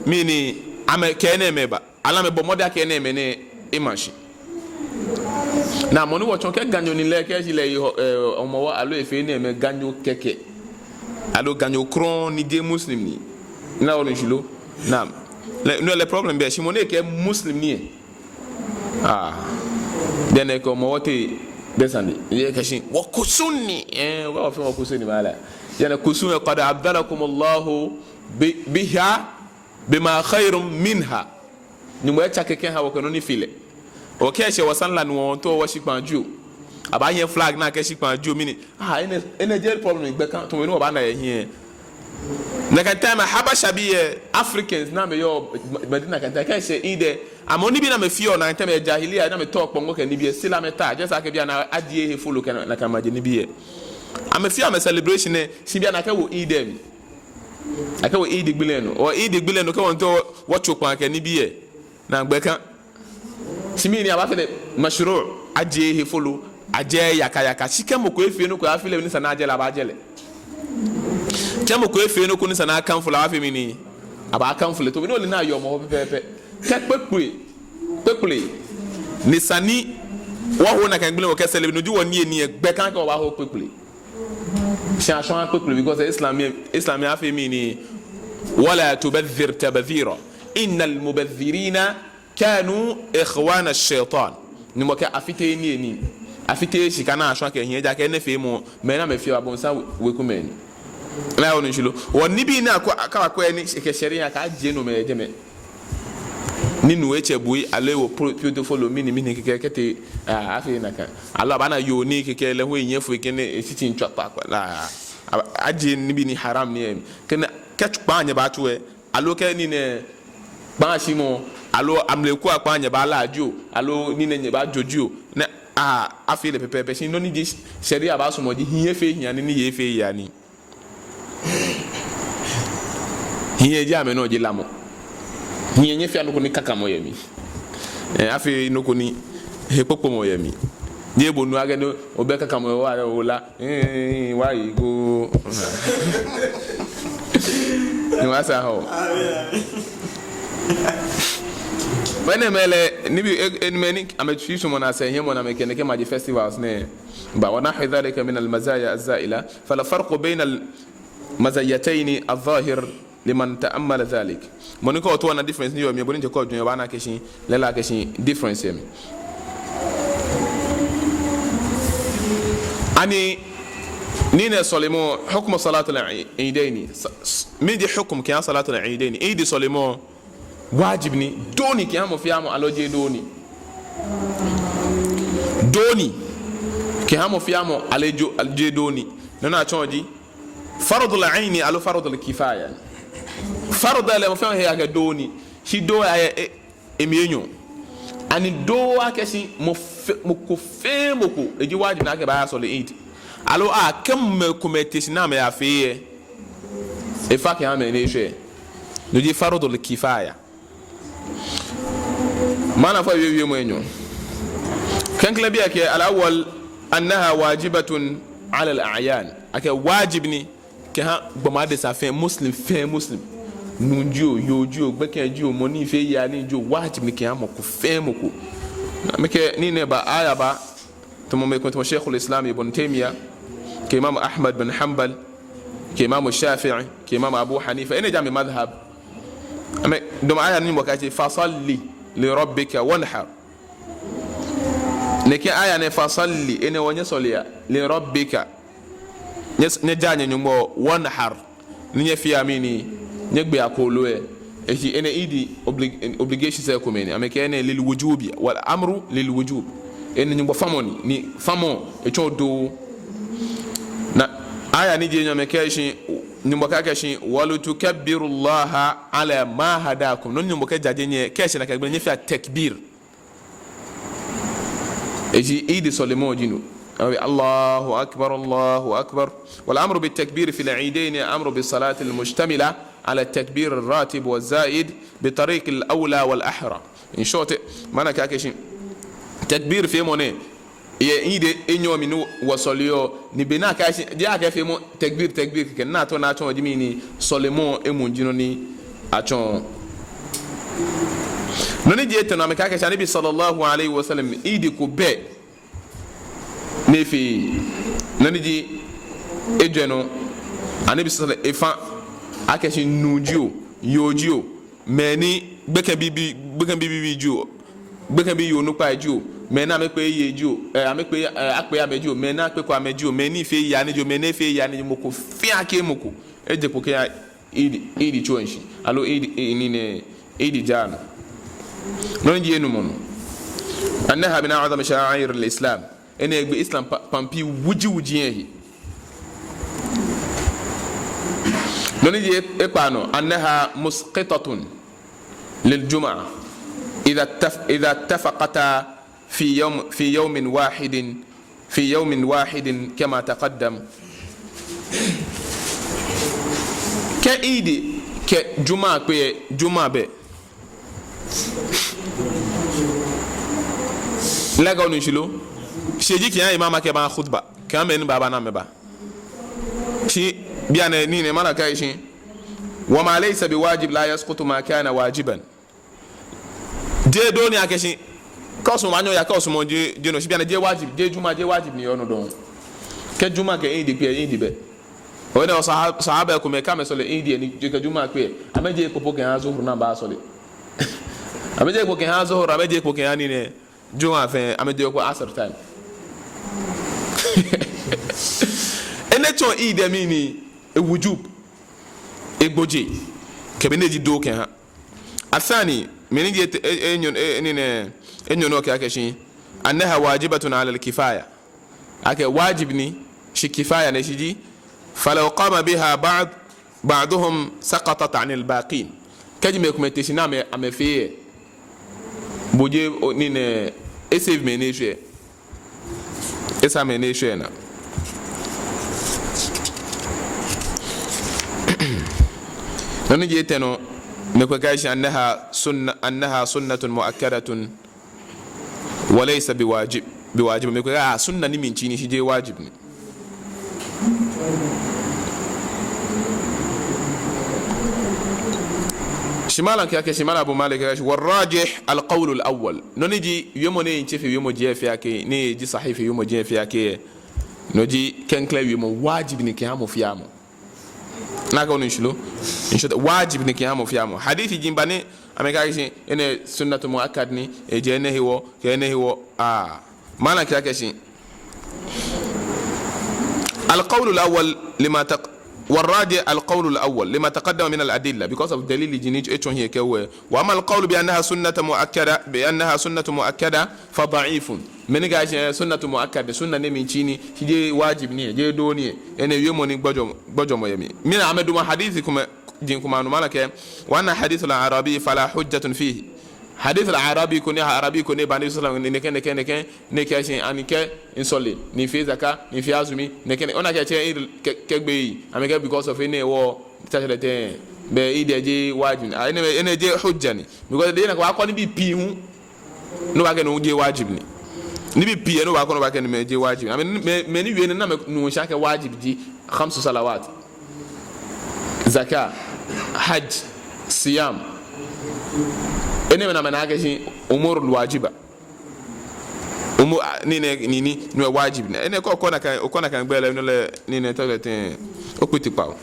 mɛni, amɛkɛ enɛɛmɛi ba. Aloo amɛbɔ mɔdɛŋ akɛ enɛɛmɛi nɛɛ ema shi. Ni mɔ ni wɔtsɔɔ akɛ Ganyo ni lɛ, kɛ eshi lɛ eyi Hɔ-, eh, Hɔmɔwɔ aloo efee enɛɛmɛi, Ganyo kɛkɛ. Aloo Ganyo krɔŋŋ ni jeee Muslim ni. Ni onu shishi lo? Naam. Lɛ, no lɛ problem bɛ, shi mɔ ni kɛɛ Muslim ni lɛ. Ah. Bianɛ kɛ Hɔmɔwɔ tee, bɛ sane. Ekɛɛ shi, wɔkusum ni. Eh, wɔfɛɛ wɔkusum ni malam. Bianɛ kusum lɛ, qad abdalakumullahu bi-, biha bima khayrun minha. Nyɔŋmɔ etsake kɛha wɔ kɛ nɔ ni fe lɛ. Okɛɛ shi wɔ sane lɛ nɔ wɔtaoɔ wɔshi kpaa jio. Abaanyiɛ flag ni akɛɛ shi kpaa jio mɛni. Ah, enɛ, enɛ jeee problem gbɛ kan, tamɔ bɔ ni wɔbaana yɛ hiɛ. Nakai time Habasha bii lɛ, Africans ni amɛyɔɔ Ma-, Madina nakai time, kɛ eshɛ Eid lɛ, amɛ nibii ni amɛfeɔ nakai time yɛ jahiliya, ni amɛtɔɔ kpɔŋɔ kɛ nibii lɛ, shi lɛ amɛtaaa, just akɛ bianɛ ajie he folo kɛ nakai maji nibii lɛ. Amɛfeɔ amɛ celebration lɛ, shi bianɛ akɛwo Eid lɛ mli. Akɛwo Eid gbi lɛ nɔ. Ɔ Eid gbi lɛ nɔ, kɛ wɔtaoɔ wɔtso kpaa kɛ nibii lɛ, ni gbɛ kan. Shi mɛni, abaafee lɛ mashru', ajie he folo, ajie yakayaka. Shi kɛ mɔ ko efee nɔ ko, afi lɛ ni esa ni ajie lɛ, abaajie lɛ. Kɛ mɔ ko efee nɔ ko ni esa ni akanfo lɛ, abaafee mɛni, abaakanfo lɛ. To be ni ole ni ayɔɔ mɔ pɛpɛɛpɛ. Kɛ kpekple, kpekple. Ni esa ni wɔho nakai gbi lɛ wɔkɛ celebrate, no ji wɔniyenii lɛ, gbɛ kan akɛ wɔbaaho kpekple. Shi ashwaŋ kpekple, because Islam, Islam afee mɛni, wala tubadhdhir tabdhira, innal mubadhdhirina kanu ikhwana shaitan. Nyɔŋmɔ kɛɛ afiteee niyenii, afiteee shika ni ashwaŋ kɛ hiɛ, ejaakɛ enɛ feemɔ, mɛi ni amɛfeɔ, abonsam weku mɛi ni. Ni onu shishi lo? Wɔnibii ni akɔ, akɔ, akɔ ni kɛ sharia kɛjie nomɛi yɛ jɛmɛ. Ni nu etsɛ bui, aloo ewo pro-, pioto folo, mɛni, mɛni, kɛkɛ, kɛtee, ah, afee nakai. Aloo abaana yoo ni kɛkɛ lɛ hu enyɛ foi kɛ ni eshishi ntswa kpakpa lɛ. A-, ajie nibii ni haram ni lɛ. Kɛ ni, kɛ kpaa nyɛbaatsu lɛ, aloo kɛ nii nɛɛ, kpaa shimɔ, aloo amleku akpaa nyɛbaala jio, aloo nii nɛɛ nyɛbaajo jio. Ni, ah, afee lɛ pɛpɛɛpɛ, shi nɔ ni ji sharia baasumɔ ji, hiɛ fee hiɛ nii, ni yei fee yei nii. Hiɛ ji amɛnɔ ji lamɔ. Hiɛ nyɛfea nɔ ko ni kakamɔ yɛ mli. Eh, afee nɔ ko ni hekpokpomɔ yɛ mli. Ni bo nu akɛ nɔ, obɛ kakamɔ yɛ owa, ola. Eh, wa yi go. Ni wa sa ho. Mɛni mɛlɛ, nibii, e, e, mɛni, amɛtsui sumɔ naa sɛɛ hiɛ mɔ naa amɛkɛ nɛkɛ maji festivals nɛɛ. Ba, ونحو ذلك من المزايا الزائلة، فالفرق بين المزيتين الظاهر لمن تأمل ذلك. Mɔ ni kɛ otao ona difference ni yɔɔ mli, bo ni jɛ kɔ jun yɔɔ obaana akɛ shi, lɛɛlɛŋ akɛ shi difference yɛ mli. Ani, nii nɛɛ sɔlemɔ, حكم صلاة العيدين. Sa-, s-, mɛni ji حكم kɛha صلاة العيدين. Eid sɔlemɔ, wajib ni, doo ni kɛha mɔ fɛɛ mɔ aloo jeee doo ni. Doo ni kɛha mɔ fɛɛ mɔ aloo jeee, aloo jeee doo ni. Nɔ ni atsɔɔ ji فرض العين aloo فرض الكفاية. فرض lɛ mɔ fɛɛ mɔ he akɛ doo ni. Shi doo lɛ, e, emli enyɔ. Ani doo akɛ shi mɔ fɛɛ, mɔ ko fɛɛ mɔ ko, eji wajib ni akɛ ebaaya sɔle Eid. Aloo akɛ mɛi komɛi te shi ni amɛyafee lɛ, efa kɛha mɛi ni eshwɛ. No ji فرض الكفاية. Maana fɔɔ wiemɔ enyɔ. Klɛŋklɛŋ biɛ akɛ الأول أنها واجبة على الأعيان. Akɛ wajib ni kɛha gbɔmɔ adesa fɛɛ, Muslim fɛɛ Muslim. Nuu jio, yoo jio, gbekɛ jio, mɔ ni feɔ yaa nii jio, wajib ni kɛha mɔ ko fɛɛ mɔ ko. Ni amɛkɛ nii nɛɛ ba, aya ba, tamɔ mɛi komɛi tamɔ Sheikhul Islam Ibn Taymiyyah, kɛ Imam Ahmad bin Hanbal, kɛ Imam Shafi'i, kɛ Imam Abu Hanifa, enɛ ji amɛ madhhab. Amɛ, dɔmɔ aya ni Nyɔŋmɔ kɛɛ akɛ فصل لربك وانحر. Nɛkɛ aya nɛɛ فصل, enɛ hewɔ nyɛsɔlea, لربك. Nyɛ, nyɛjaa nyɛ-Nyɔŋmɔ, وانحر. Ni nyɛfea mɛni, nyɛgbea kooloi lɛ. Eji enɛ Eid obli-, obligations lɛ ekomɛi ni. Amɛkɛɛ enɛ للوجوب, والأمر للوجوب. Enɛ Nyɔŋmɔ famɔ ni, ni famɔ, etsɔɔ doo. Ni aya ni ji enyɔ amɛkɛɛ shi, Nyɔŋmɔ kɛɛ akɛ shi, ولتكبروا الله على ما هداكم. Nɔ ni Nyɔŋmɔ kɛjaje nyɛ, kɛ eshɛ nakai gbɛ lɛ nyɛfea takbir. Eji Eid sɔlemɔ ji no. Awe, الله أكبر، الله أكبر. والأمر بالتكبير في العيدين أمر بالصلاة المشتملة على التكبير الراتب والزائد بطريق الأولى والأحرى. In short, maana kɛɛ akɛ shi takbir feemɔ nɛɛ yɛ Eid enyɔ mli ni wɔsɔleɔ, ni be ni akɛɛ shi, jeee akɛ feemɔ takbir, takbir kɛkɛ, ni ato ni atsɔɔ ji mɛni, sɔlemɔ emuu ji nɔ ni atsɔɔ. Nɔ ni ji etɛ nɔ, amɛkɛɛ akɛ shi Annabi صلى الله عليه وسلم Eid ko bɛ ni efee. Nɔ ni ji ejwɛ nɔ, Annabi صلى الله عليه وسلم efa akɛ shi nuu jio, yoo jio, mɛi ni gbekɛbii, gbekɛbii, bii jio, gbekɛbii yoo onukpai jio, mɛi ni amɛkpee yei jio, eh, amɛkpee, eh, akpee amɛ jio, mɛi ni akpeko amɛ jio, mɛi ni feɔ yaa nii jio, mɛi ni feee yaa nii jio, mɔ ko fɛɛ akɛ mɔ ko eje kpo kɛya Eid, Eid tso lɛ shishi, aloo Eid, eh, nii nɛɛ, Eid jaa nɔ. Nɔ ni ji enumɔ nɔ, أنها من أعظم شعائر الإسلام. Enɛ egbe Islam pa-, pampi wuji wuji lɛ ahe. Nɔ ni ji e-, ekpaa nɔ, أنها مسقطة للجمعة إذا اتف-، إذا اتفقتا في يوم، في يوم واحد، في يوم واحد كما تقدم. Kɛ Eid kɛ Juma kpe lɛ, Juma bɛ. Lɛ ka onu shishi lo? Shi eji kɛha imam akɛ eba khutba, kɛha mɛi ni baaba ni amɛba. Shi bianɛ nii nɛɛ maana kɛɛ shi, وما ليس بواجب لا يسقط ما كان واجبا. Jeee doo ni akɛ shi, kɛ osumɔ obaanyɛ oya, kɛ osumɔɔɔ jeee, jeee no. Shi bianɛ jeee wajib, jeee Juma, jeee wajib ni yɔɔ nɔ dɔŋŋ. Kɛ Juma kɛ Eid kpe lɛ, Eid bɛ. Owie nɛɛ, sahab-, sahaba komɛi kɛ amɛsɔle Eid lɛ ni kɛ Juma kpe lɛ, amɛjeee kpo po kɛha Zuhur ni amɛbaasɔle. Amɛjeee kpo kɛha Zuhur, amɛjeee kpo kɛha nii nɛɛ. Juma fɛɛ, amɛjeee kpo Asr time. Enɛ tsɔɔ Eid lɛ mɛni, ewujub, egbojee, kɛ bɔ ni eji doo kɛha. الثاني, mɛni ji et-, e-, e-, enyɔ-, e-, e-, nii nɛɛ, enyɔ nɔ kɛɛ akɛ shi, أنها واجبة على الكفاية. Akɛ wajib ni, shi kifaya ni, shi ji, فلو قام بها بعض، بعضهم سقطت عن الباقين. Kɛji mɛi komɛi te shi ni amɛ, amɛfeee lɛ, bo jeee o-, nii nɛɛ, e-save mɛi ni eshwɛ. Esa mɛi ni eshwɛ naa. Nɔ ni ji etɛ nɔ, mɛi komɛi kɛɛ shi أنها سنة، أنها سنة مؤكدة وليس بواجب، بواجب. Mɛi komɛi kɛɛ, ah, sunna ni mli tsi ni, shi jeee wajib ni. Shi malam kɛɛ akɛ shi, malam Abu Malik kɛɛ akɛ shi, والراجح القول الأول. Nɔ ni ji wiemɔ ni etsɛ fe wiemɔi afi akɛ, ni ji sahih fe wiemɔi afi akɛ, no ji klɛŋklɛŋ wiemɔ, wajib ni kɛha mɔ fɛɛ mɔ. Nakai onu shishi lo? Insha Allah, wajib ni kɛha mɔ fɛɛ mɔ. Hadith ji mba ni amɛkɛɛ akɛ shi enɛ sunnatu muakkad ni, eji enɛ hewɔ, kɛ enɛ hewɔ. Ah. Malam kɛɛ akɛ shi, القول الأول لما تق-، والراجح القول الأول لما تقدم من الأدلة. Because of dalili ji ni etsɔ hiɛ kɛwo. وأما القول بأنها سنة مؤكدة، بأنها سنة مؤكدة فضعيف. Mɛi ni kɛɛ akɛ shi sunnatu muakkad, sunna ni mli tsii ni, shi jeee wajib ni, jeee dole ni. Enɛ wiemɔ ni gbɔjɔ-, gbɔjɔmɔ yɛ mli. Mina amɛdamɔ hadith komɛi, jin komɛi anɔ, malam kɛɛ, وأن حديث الأعرابي فلا حجة فيه. Hadith al-A'rabi ko ni, A'rabi ko ni ba Nabi sallallahu alaihi wasallam, nɛkɛ, nɛkɛ, nɛkɛ, nɛkɛ, shi ani kɛ misɔle, ni mifee zaka, ni mifee azumi, nɛkɛ, nɛkɛ. Ona akɛ tsɛ Eid kɛ, kɛgbe, amɛkɛɛ because of enɛ hewɔ, ta tsɛ lɛ tɛŋŋ, bɛ Eid lɛ jeee wajib. Ah, enɛ, enɛ jeee hujja ni. Because lɛ nakai wɔkɔ nibii pii hu, ni wɔbaakɛɛ no jeee wajib ni. Nibii pii ni wɔkɔ ni wɔbaakɛɛ no jeee wajib ni. Amɛ, mɛi, mɛi ni wie enɛ ni amɛnu shishi akɛ wajib ji khamsu salawat. Zaka, hajj, siyam. Enɛɛmɛi ni amɛna akɛ shi umurul wajiba. Umu-, a, nii nɛɛ, nii, nii, nii wajib ni. Enɛ ko, okɔ nakai, okɔ nakai gbɛ lɛ, no lɛ, nii nɛɛ tɔ lɛ tɛŋŋ, okpiti kpawo.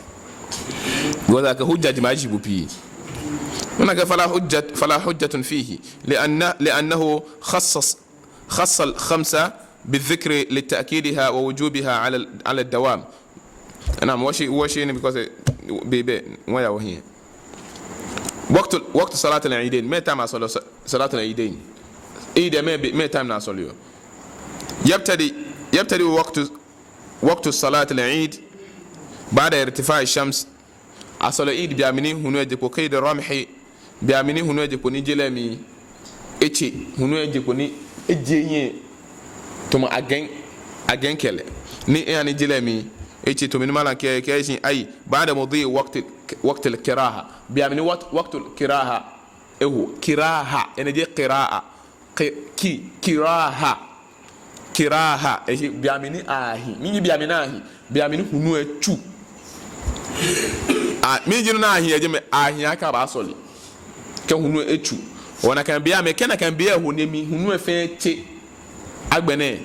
Because akɛ hujja ji ma ji bu pii. Ona akɛ فلا حجة، فلا حجة فيه، لأن، لأنه خصص خص الخمس بالذكر لتأكيدها ووجوبها على ال-، على الدوام. Naam, wɔshi, wɔshi ni because, eh, be, be, wɔya wɔhiɛ. وقت، وقت صلاة العيدين. Mɛɛ time asɔleɔ sa-، صلاة العيدين? Eid, mɛɛ be, mɛɛ time ni asɔleɔ? يبتدئ، يبتدئ وقت، وقت صلاة العيد بعد ارتفاع الشمس. Asɔleɔ Eid be mli ni hulu lɛ je kpo, قيد الرمح, be mli ni hulu lɛ je kpo ni je lɛ mli etse, hulu lɛ je kpo ni eje ehiɛ, tamɔ agɛŋ, agɛŋ kɛlɛ. Ni eha ni je lɛ mli etse, tamɔ ni malam kɛɛ, kɛɛ shi, أي بعد مضي وقت، وقت الكراهة. Be mli ni وقت، وقت الكراهة eho, kiraha, enɛ jeee qira'a. Ki-, ki-, kiraha. Kiraha. Eji be mli ni ahi. Mɛni ji be mli ni ahi? Be mli ni hulu lɛ tsu. A, mɛni ji nɔ ni ahi yɛ jɛmɛ? Ahi akɛ abaasɔle. Kɛ hulu lɛ etsu. Ona akɛ be mli, kɛ nakai be lɛ ho ni mli hulu lɛ fɛɛ tse. Agbɛnɛ,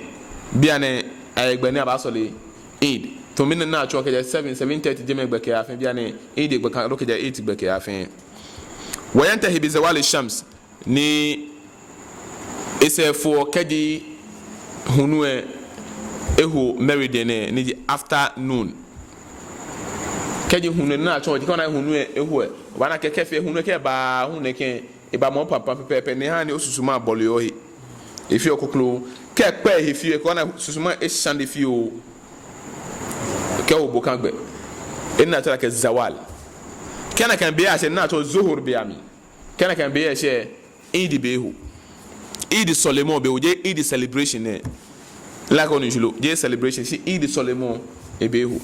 bianɛ, agbɛnɛ abaasɔle Eid. Tamɔ ni atsɔɔ kɛjɛ seven, seven thirty jɛmɛ gbɛ kɛya fɛɛ, bianɛ Eid gbɛ kã loo kɛjɛ eight gbɛ kɛya fɛɛ. وينتهي بزوال الشمس. Ni esɛɛ foɔ kɛji hulu lɛ eho meridian lɛ, ni ji afternoon. Kɛji hulu lɛ, ni atsɔɔ ji kɛ ona hulu lɛ eho lɛ, obaana akɛ kɛ fee hulu lɛ kɛba hu nɛkɛ, eba mɔ papa pɛpɛɛpɛ, ni ehaa ni osusuma bɔleɔ ohe. Efeɔ koklo. Kɛ ekpɛ ehe fioo, kɛ ona susuma eshane fioo, kɛ obo kã gbɛ. Enɛ atsɛɔ lɛ akɛ zawal. Kɛ nakai be lɛ eshɛ, ni atsɔɔ Zuhur be mli. Kɛ nakai be lɛ eshɛ, Eid be eho. Eid sɔlemɔ be eho, jeee Eid celebration nɛ. Like onu shishi lo, jeee celebration, shi Eid sɔlemɔ ebe eho.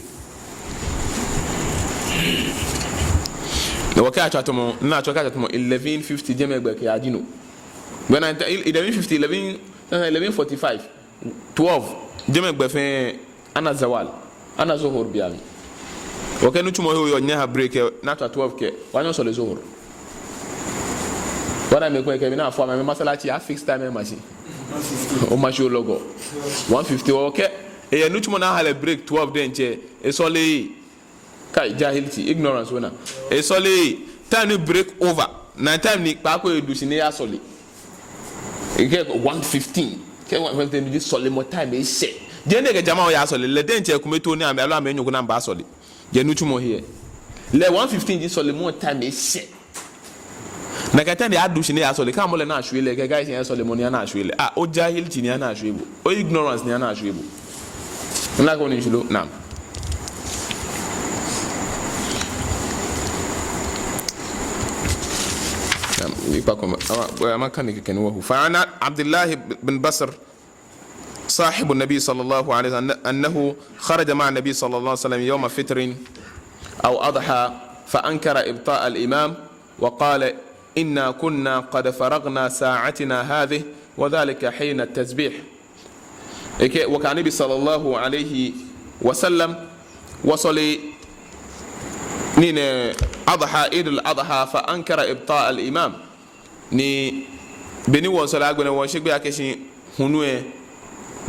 Ni wɔkɛɛ atswa tamɔ, ni atswa kɛtswa tamɔ eleven fifty jɛmɛ gbɛ kɛyaji no. Gbɛ nɛɛ, eleven fifty, eleven, eleven forty-five. Twelve, jɛmɛ gbɛ fɛɛ, ana zawal, ana Zuhur be mli. Okɛ nitsumɔ he oyɔɔ, nyɛha break lɛ, ni atswa twelve kɛ, wɔnyɛɛɛ wɔsɔle Zuhur. Wɔna mɛi komɛi kɛ, mɛi ni afɔ amɛ, amɛ masalaci, a fix time lɛ ma shi. Oma shi olɔgɔ. One fifty okɛ, eyɛ nitsumɔ ni aha lɛ break twelve diɛŋtsɛ, esɔleee. Kai, jahilci, ignorance wena. Esɔleee, time ni break over. Ni time ni kpaako edu shi ni eyasɔle. Ekɛɛ one fifteen. Kɛ one fifteen ji sɔlemɔ time eshɛ. Jeee ni ekɛ jama'a oyasɔle. Lɛ diɛŋtsɛ ekome too ni amɛ, aloo amɛ enyɔ ko ni amɛbaasɔle. Yɛ nitsumɔ he lɛ. Lɛ one fifteen ji sɔlemɔ time eshɛ. Nakai time ni adu shi ni eyasɔle, kɛ amɔ lɛ ni ashwie lɛ, kɛ guys yɛ sɔlemɔ ni ana ashwie lɛ. Ah, ojahilci ni ana ashwie bo. O ignorance ni ana ashwie bo. Like onu shishi lo, naam. Naam, ipa kɔma, ama, ama kane kɛkɛ ni wɔhu. فعن عبد الله بن بسر صاحب النبي صلى الله عليه وسلم أنه خرج مع النبي صلى الله عليه وسلم يوم فطر أو أضحى فأنكر إبطاء الإمام وقال: إنا كنا قد فرغنا ساعتنا هذه، وذلك حين التسبيح. Ekɛɛ, wɔkɛ Annabi صلى الله عليه وسلم wɔsɔle nii nɛɛ Adha, Eid al-Adha, fa ankara ibta al-imam. Ni be ni wɔmiisɔle agbɛnɛ wɔmiishe gbeyei akɛ shi hulu lɛ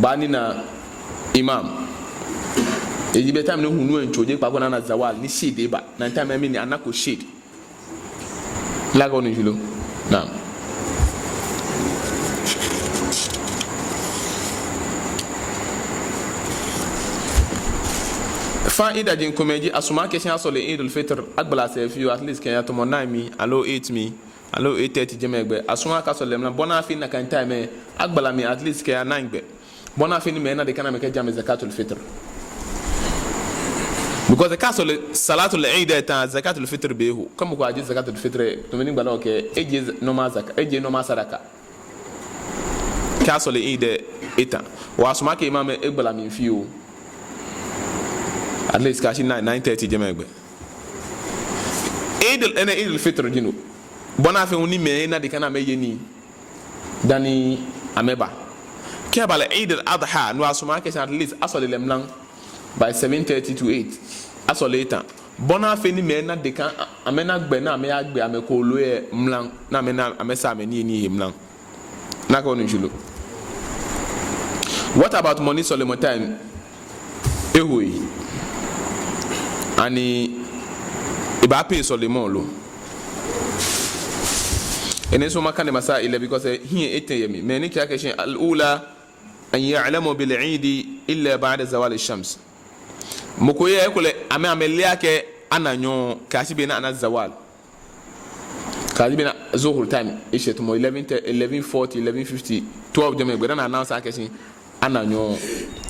baanina imam. Eji be time ni hulu lɛ miitso, jeee kpaako ni ana zawal, ni shade ba. Ni time lɛ mli ni anako shade. Laka onu shishi lo? Naam. Faidaji komɛi ji, asumɔɔ akɛ shi asɔle Eid al-Fitr, agbala sɛɛ fioo, at least kɛya tamɔ nine mli, aloo eight mli, aloo eight thirty jɛmɛ gbɛ. Asumɔɔ akɛ asɔle mra, bɔ ni afee ni nakai time lɛ agbala mli at least kɛya nine gbɛ. Bɔ ni afee ni mɛi ana deka ni amɛkɛjie amɛ zakatul fitr. Because kɛ asɔle salatul Eid eta, zakatul fitr bɛ eho. Kɛ mɔ ko ajie zakatul fitr, tamɔ bɔ ni gbala lɛ kɛɛ, ejie z-, normal zaka, ejie normal sadaka. Kɛ asɔle Eid eta. Wɔsumɔɔ akɛ imam lɛ agbala mli fioo. At least kɛyashi nine, nine thirty jɛmɛ gbɛ. Eid al-, enɛ Eid al-Fitr ji no. Bɔ ni afee ni mɛi ana deka ni amɛye nii dani amɛba. Kɛ eba lɛ Eid al-Adha, no asumɔɔ akɛ shi at least asɔle lɛ mra by seven thirty to eight. Asɔle eta. Bɔ ni afee ni mɛi ana deka, a-, amɛna gbɛ ni amɛyagbe amɛkooloi lɛ mra, ni amɛna, amɛsa amɛniyenii lɛ mra. Laka onu shishi lo? What about mɔ ni sɔlemɔ time eho lɛ? Ani ebaa pay sɔlemɔ lo? Enɛ nso makane masail lɛ because, eh, hiɛ etɛ yɛ mli. Mɛi ni kɛɛ akɛ shi al-ula an ya'lamu bil Eid illa ba'da zawal ash-shams. Mɔ ko yɛ, ekolɛ amɛ, amɛle akɛ ana nyɔɔŋ kɛyashi be ni ana zawal. Kɛyashi be ni Zuhr time eshɛ tamɔ eleven thirty, eleven forty, eleven fifty, twelve jɛmɛ gbɛ dani a-announce akɛ shi ana nyɔɔŋ,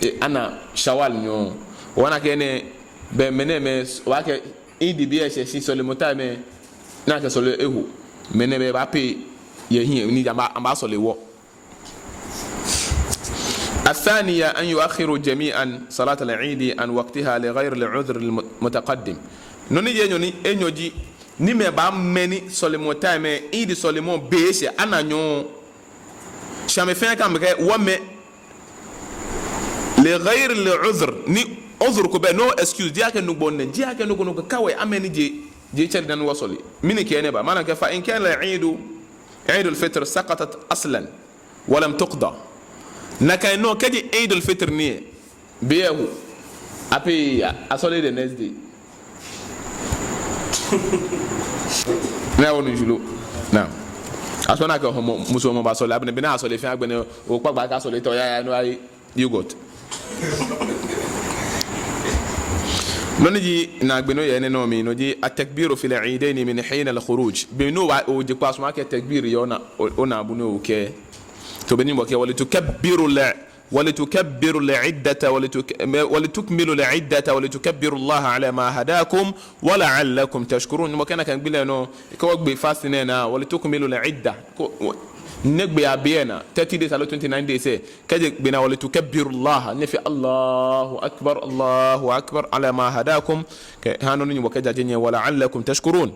eh, ana Shawwal nyɔɔŋ. Obaana akɛ enɛ, be mɛi nɛɛ mɛi, obaakɛɛ Eid be eshɛ shi sɔlemɔ time lɛ, ni akɛ sɔle eho. Mɛi nɛɛ mɛi baa pay yɛ hiɛ, ni amɛbaa, amɛbaasɔle wɔ. الثانية أن يؤخروا جميعا صلاة العيد عن وقتها لغير العذر المتقدم. Nɔ ni ji enyɔ ni, enyɔ ji, ni amɛbaamɛ ni sɔlemɔ time lɛ, Eid sɔlemɔ be eshɛ, ana nyɔɔŋ. Shi amɛ fɛɛ kɛ amɛkɛɛ wɔmɛ لغير العذر, ni udhur ko bɛ, no excuse, jeee akɛ nɔ gbɔ nɛ, jeee akɛ nɔ ko nɔ ko kawai amɛ ni je, je tsɛre dani wɔsɔle. Mɛni kɛ enɛ ba, malam kɛɛ فإن كان العيد عيد الفطر سقطت أصلا ولم تقض. Nakai nɔŋŋ kɛji Eid al-Fitr ni lɛ, be lɛ eho, a-pay, a-, asɔle the next day. Laka onu shishi lo? Naam. Asumɔɔ akɛ hɔmɔ, musu hɔmɔ baasɔle, agbɛnɛ be ni asɔle fɛɛ agbɛnɛ, okpa gbɛ akɛ asɔle tɔ ya ya no ayi. You got. Nɔ ni ji naagbee nɔ yɛ enɛ nɔ mli, no ji التكبير في العيدين من حين الخروج. Be ni oba, oje kpo asumɔɔ akɛ takbir yɛ ona, o-, onaabu ni okɛɛ. Tamɔ bɔ ni wɔkɛɛ, ولتكبروا الع-، ولتكبروا العدة ولتك-، ولتكملوا العدة ولتكبروا الله على ما هداكم ولعلكم تشكرون. Ni wɔkɛɛ nakai gbi lɛ nɔ, kɛ wɔgbe fasting lɛ naa, ولتكملوا العدة. Ko, wɔ-, nyɛgbe abeɛ naa, thirty days aloo twenty-nine days lɛ. Kɛjɛ gbi naa ولتكبروا الله, nyɛfee الله أكبر، الله أكبر على ما هداكم, kɛha nɔ ni Nyɔŋmɔ kɛjaje nyɛ, ولعلكم تشكرون.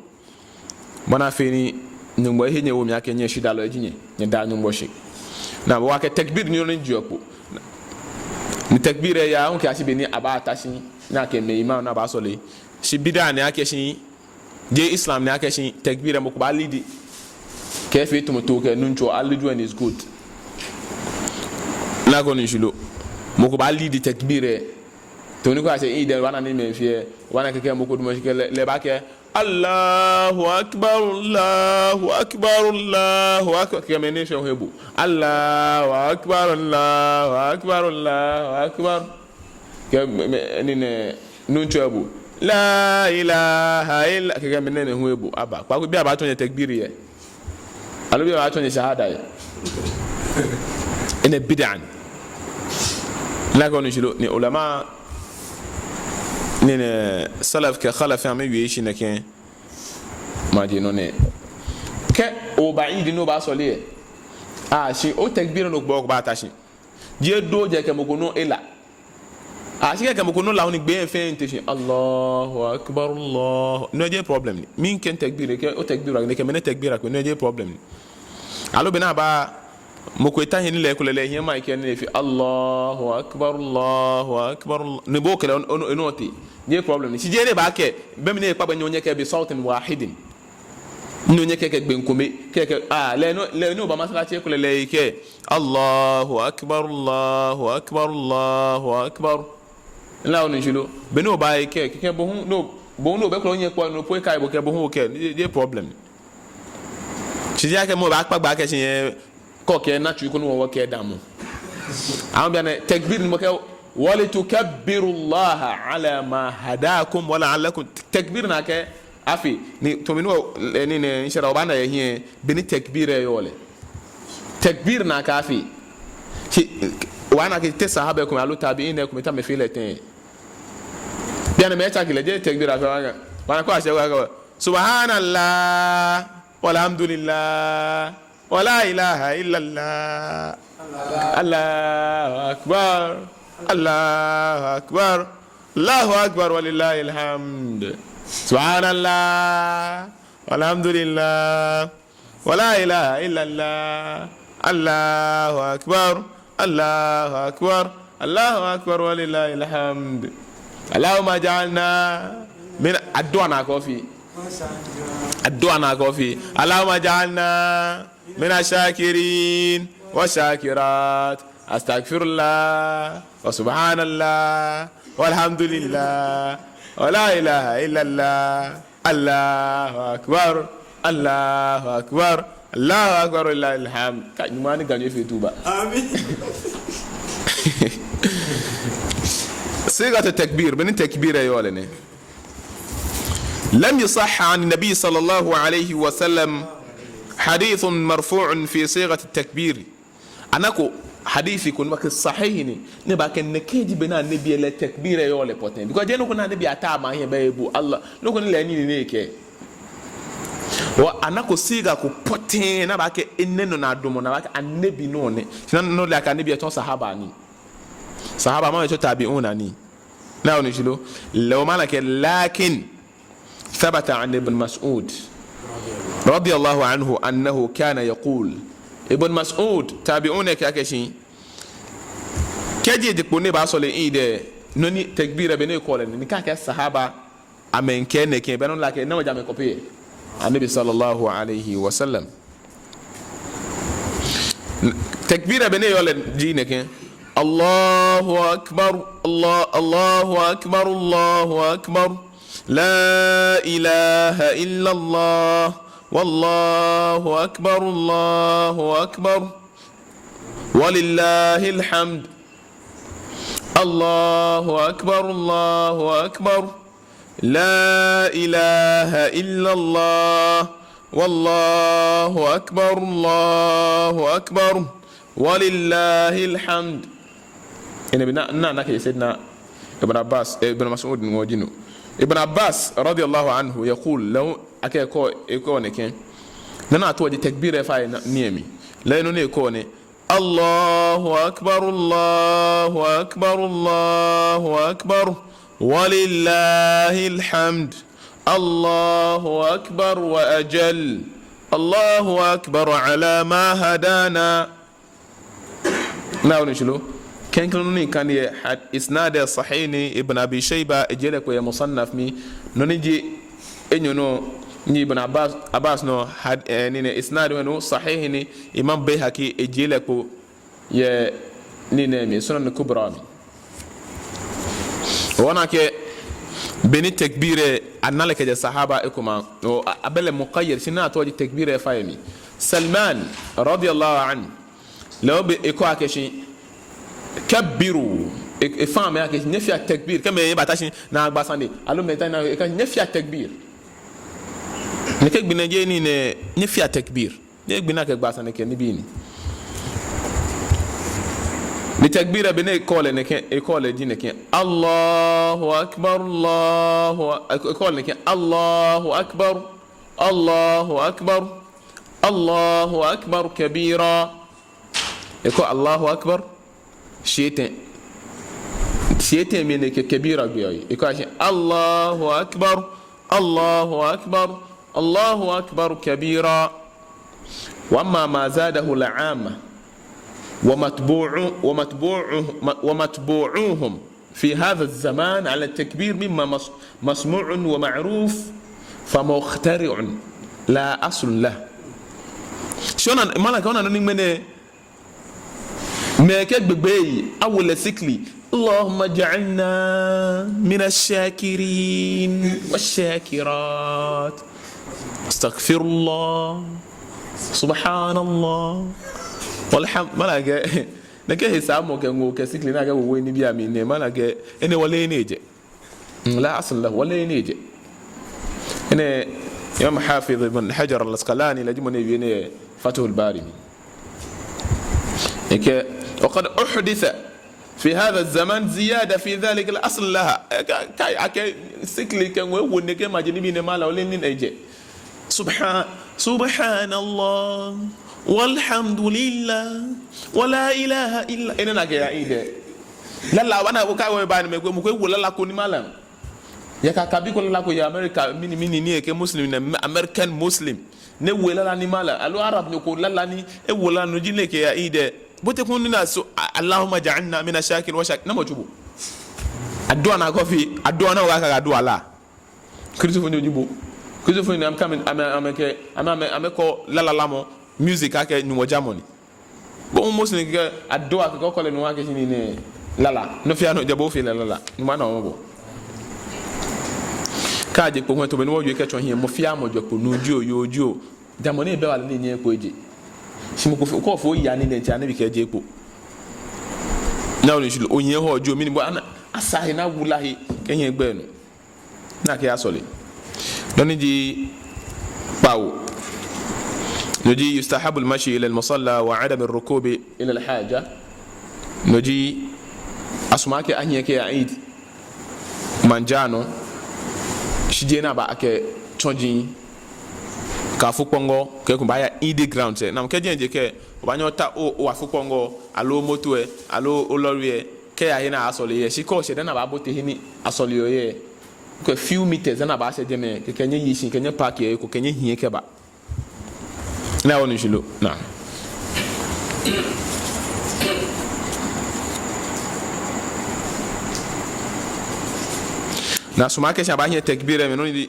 Bɔ ni afee ni Nyɔŋmɔ ahe nyɛ awo mli akɛ nyɛ shidalɔi ji nyɛ, nyɛda Nyɔŋmɔ shi. Ni wɔkɛɛ takbir ni nɔ ni jieɔ kpo. Ni takbir lɛ yaa hu kɛyashi be ni abaata shi, ni akɛ mɛi imam ni abaasɔle. Shi bid'a ni akɛ shi, jeee Islam ni akɛ shi takbir lɛ mɔ ko baa-lead. Kɛ efee tamɔ too kɛ Nuŋtsɔ a-lead-ɔ and is good. Laka onu shishi lo? Mɔ ko baa-lead takbir lɛ. Tamɔ ni kɛ ashɛ Eid lɛ, obaana ni mɛi fɛɛ, obaana kɛkɛ mɔ ko damɔ shi kɛ lɛ, lɛ baakɛɛ, الله أكبر، الله أكبر، الله أكبر. Kɛkɛ mɛi nɛɛ shwɛ hu ebo. الله أكبر، الله أكبر، الله أكبر. Kɛ mɛi, mɛi, ni nɛɛ, Nuŋtsɔ ebo. لا إله إلا. Kɛkɛ mɛi nɛɛ hu ebo. Aba. Kpaako biɛ abaatsɔ nyɛ takbir lɛ. Aloo biɛ abaatsɔ nyɛ shahada lɛ. Enɛ bid'a ni. Laka onu shishi lo? Ni ulama, ni nɛɛ salaf kɛ khalaf amɛwie shi nɛkɛ. Maje nɔ nɛɛ. Kɛ oba Eid ni obaasɔle lɛ, a, shi otakbir lɛ nɔ gbɔ ko baata shi. Jeee do jɛ kɛ mɔ ko nɔ ela. A, shi kɛ kɛ mɔ ko nɔ la, ni gbɛ fɛɛ miite shi. الله أكبر، الله. No jeee problem ni. Mikɛɛ takbir lɛ, kɛ otakbir lɛ, kɛ mɛi nɛɛ takbir lɛ, no jeee problem ni. Aloo be ni aba Mɔ ko eta he ni lɛ ekolɛ lɛ ehiɛ mic lɛ ni efee Allahu Akbar, Allahu Akbar, Allah. Ni bo okɛɛ lɛ, o, o, o, no te. Jeee problem ni. Shi jeee ni baakɛɛ, be mli ni ekpa gbɛ ni onyɛ okɛɛ bi sawtin wahidin. Ni onyɛ okɛɛ kɛ gbee kome, kɛkɛ, ah, lɛ no, lɛ ni oba masalaci ekolɛ lɛ ekɛɛ Allahu Akbar, Allahu Akbar, Allahu Akbar. Nla onu shishi lo. Be ni oba ekɛɛ, kɛkɛ bo hu, no, bo hu no, be ko lɛ onyɛ okpa, no po ekai bo kɛ bo hu okɛɛ, jeee, jeee problem. Shi jeee akɛ mɔ baakpa gbɛ akɛ shi yɛ, kɔ kɛ na tsu ko no wɔ kɛ damɔ. Amɛ bianɛ takbir ni mɔ kɛɛ, walitukabbirullaha ala ma hadakum wa la'allakum. Takbir ni akɛɛ afee, ni tamɔ no, eh, ni, ni, inshallah, obaana yɛ hiɛ, bɔ ni takbir lɛ yɔɔ lɛ. Takbir ni akɛɛ afee. Shi, obaana akɛ te sahaba komɛi aloo tabi'in komɛi ta amɛfee lɛ tɛŋŋ. Bianɛ mɛi tsake lɛ, jeee takbir afee wa ga. Obaana akɛ ashɛ wa ga. Subhanallah, walhamdulillah, wala ilaha illallah. Allahu akbar. Allahu akbar. Allahu akbar walillahil hamd. Subhanallah. Walhamdulillah. Wala ilaha illallah. Allahu akbar. Allahu akbar. Allahu akbar walillahil hamd. Allahumma ij'alna min, addu'a ni akɛfee. Addu'a ni akɛfee. Allahumma ij'alna mina shakirin wa shakirat. Astaghfirullah wa subhanallah walhamdulillah wala ilaha illallah. Allahu akbar. Allahu akbar. Allahu akbar walillahil hamd. Ka nyuma ni ganyo fe tuba. Amin. Sigatu takbir, bɔ ni takbir lɛ yɔɔ lɛ nɛ. Lam yasihha ani nabi sallallahu alayhi wa sallam hadithun marfu'un fi sighati takbir. Anako hadith ko ni baakɛɛ sahih ni, ni baakɛɛ nɛkɛ ji bɔ ni Annabi lɛ takbir lɛ yɔɔ lɛ pɔtɛɛ. Because jeee nɔ ko ni Annabi ataa ma hiɛ bɛ ebu Allah. Nɔ ko ni lɛ ni ni ekɛɛ. Wa anako sigha ko pɔtɛɛ ni baakɛɛ enɛ nɔ ni adamɔ ni baakɛɛ Annabi nɔ ni. Shi nɔ lɛ akɛ Annabi etsɔ sahaba ni. Sahaba ma etsɔ tabi'una ni. Nla onu shishi lo? Lɛ obaana akɛ lakin thabata an Ibn Mas'ud radiyallahu anhu annahu kana yaqul. Ibn Mas'ud, tabi'un lɛ kɛɛ akɛ shi, kɛji eji kpo ni ebaasɔle Eid lɛ, nɔ ni takbir lɛ bɔ ni ekɛɔ lɛ nɛ, ni kɛ akɛɛ sahaba amɛkɛɛ nɛkɛ, belɛ no lɛ akɛ, namɔ ji amɛkɔkɔɔyeli? Annabi sallallahu alayhi wa sallam. Takbir lɛ bɔ ni eyɔɔ lɛ ji nɛkɛ. Allahu akbar, Allah, Allahu akbar, Allahu akbar. La ilaha illallah, wallahu akbar, Allahu akbar. Walillahil hamd. Allahu akbar, Allahu akbar. La ilaha illallah. Wallahu akbar, Allahu akbar. Walillahil hamd. Enɛ bi na, na, na kɛ Sayyidina Ibn Abbas, eh, Ibn Mas'ud ŋɔɔ ji no. Ibn Abbas radiyallahu anhu yaqul, lɛ hu akɛ ekɛɔ, ekɛɔ nɛkɛ. Nɔ ni atuɔ ji takbir lɛ fai ni, ni emi. Lɛ nɔ ni ekɛɔ nɛ. Allahu akbar, Allahu akbar, Allahu akbar. Walillahil hamd. Allahu akbar wa ajal. Allahu akbar ala ma hadana. Nla onu shishi lo? Klɛŋklɛŋ nɔ ni kane yɛ had-, isnad sahih ni Ibn Abi Shayba ejie lɛ kpo yɛ Musannaf mli. Nɔ ni ji enyɔ nɔ ni Ibn Abbas, Abbas nɔ had-, eh, ni nɛ isnad lɛ nɔ sahih ni Imam Bayhaqi ejie lɛ kpo yɛ ni nɛ mli, Sunan Kubra mli. Obaana akɛ bɔ ni takbir lɛ, ana lɛ kɛjɛ sahaba ekomɛi. O, a-, abɛ lɛ muqayyad, shi nɔ ni atuɔ ji takbir lɛ fai mli. Salman radiyallahu anhu. Lɛ hu be ekɛɔ akɛ shi, kabbiru. E, efã amɛ akɛ shi, nyɛfea takbir. Kɛ mɛi eba ta shi ni agba sane. Aloo mɛi ta ni, ekɛɛ nyɛfea takbir. Nɛkɛ gbi nɛɛ ji ni nɛ, nyɛfea takbir. Jeee gbi ni akɛgba sane kɛ nibii ni. Ni takbir lɛ bɔ ni ekɛɔ lɛ nɛkɛ, ekɛɔ lɛ ji nɛkɛ. Allahu akbar, Allahu a-, ekɛɔ lɛ nɛkɛ. Allahu akbar, Allahu akbar, Allahu akbar kabira. Ekɛɔ Allahu akbar shii etɛ. Shii etɛ mli nɛkɛ kabira gbeɔ he. Ekɛɔ akɛ shi Allahu akbar, Allahu akbar, Allahu akbar kabira. Wa amma ma zadahu al-amma. ومتبوع-، ومتبوع-، ومتبوعوهم في هذا الزمان على التكبير مما مس-، مسموع ومعروف فمخترع لا أصل له. Shi ona, malam kɛɛ ona nɔ ni ŋmɛnɛ mɛi kɛ gbegbe yi, awo lɛ sikli. اللهم اجعلنا من الشاكرين والشاكرات. أستغفر الله. سبحان الله. والحمد، malam kɛɛ, nɛkɛ hesɛɛmɔ kɛ ŋoo kɛ sikli ni akɛwowo nibii amli nɛɛ, malam kɛɛ, enɛ wɔleee he ni ejɛ. Mm, لا أصل له, wɔleee he ni ejɛ. Enɛ Imam Hafiz Ibn Hajar Al-Asqalani, lɛ ji mɔ ni wie enɛ yɛ Fathul Bari mli. Ekɛɛ, وقد أحدث في هذا الزمان زيادة في ذلك لا أصل لها. Ekɛɛ, kai, akɛ sikli kɛ ŋoo ewo nɛkɛ maji nibii nɛɛ mli, malam, oleee he ni ejɛ. سبحا-، سبحان الله والحمد لله ولا إله إلا، enɛ ni akɛyaa Eid. Lala, wɔna, wɔkɛɛ wɔba ni mɛi ko, mɔ ko ewo lala ko ni, malam. Yɛ Kakabi ko lala ko yɛ America, mɛni, mɛni, ni ekɛɛ Muslim ni, American Muslim. Ni ewo lala ni, malam. Aloo Arab ni ko lala ni, ewo lala ni, no ji nɔ ni ekɛyaa Eid. Bo te ko ni na so, a-, اللهم اجعلنا من الشاكرين والشاك-، namɔ tsu bo? Adua ni akɛfee, adua ni wɔkɛɛ akɛ adua lɛ. Kristofonyo ji bo? Kristofonyo ni amɛkɛ, amɛ, amɛkɛ, amɛ, amɛ, amɛkɔ lala lamɔ, music akɛ Nyɔŋmɔ jamɔ ni. Bo Muslim kɛ adua kɛ okɔ lɛ nɔ akɛ shi ni nɛ lala. Nɔ fɛɛ nɔ ja bo fee lɛ lala. Ni mana obo. Kaaje kpo ŋwɛi to be ni wɔjwɛŋ kɛtsɔ hiɛ, mɔ fɛɛ mɔ jwɛŋ kpo, nuu jio, yoo jio. Jamɔ ni ebɛ wala ni enyɛɛɛ ekpo eje. Shi mɔ ko fo, ko fo ya ni nɛ tsa ni bi kɛje kpo. Naa onu shishi lo, onyɛ hɔ jio, mɛni bo ana, asa he naa wula he, kɛ nyɛ gbɛ nɔ. Ni akɛya sɔle. Nɔ ni ji kpawo. No ji يستحب المشي إلى المصلى وعدم الركوب إلا للحاجة. No ji asumɔɔ akɛ anyiɛ kɛya Eid maŋ jaa nɔ. Shi jeee ni abaakɛ tsɔji kɛ afukpɔŋɔ kɛ ekomɛi baaya Eid ground lɛ. Namɔ kɛ jeŋ je kɛ, obaanyɛ ota o, o afukpɔŋɔ, aloo moto lɛ, aloo o lɔri lɛ, kɛya he ni abaasɔle lɛ. Shi kɛ oshɛ dani abaabote he ni asɔleɔ lɛ, kɛ few meters ni abaashɛ jɛmɛ, kɛkɛ nyɛyi shi, kɛ nyɛ park lɛ, kɛ nyɛhiɛ kɛba. Naa onu shishi lo? Naa. Ni asumɔɔ akɛ shi abaahiɛ takbir lɛ mli, no ni,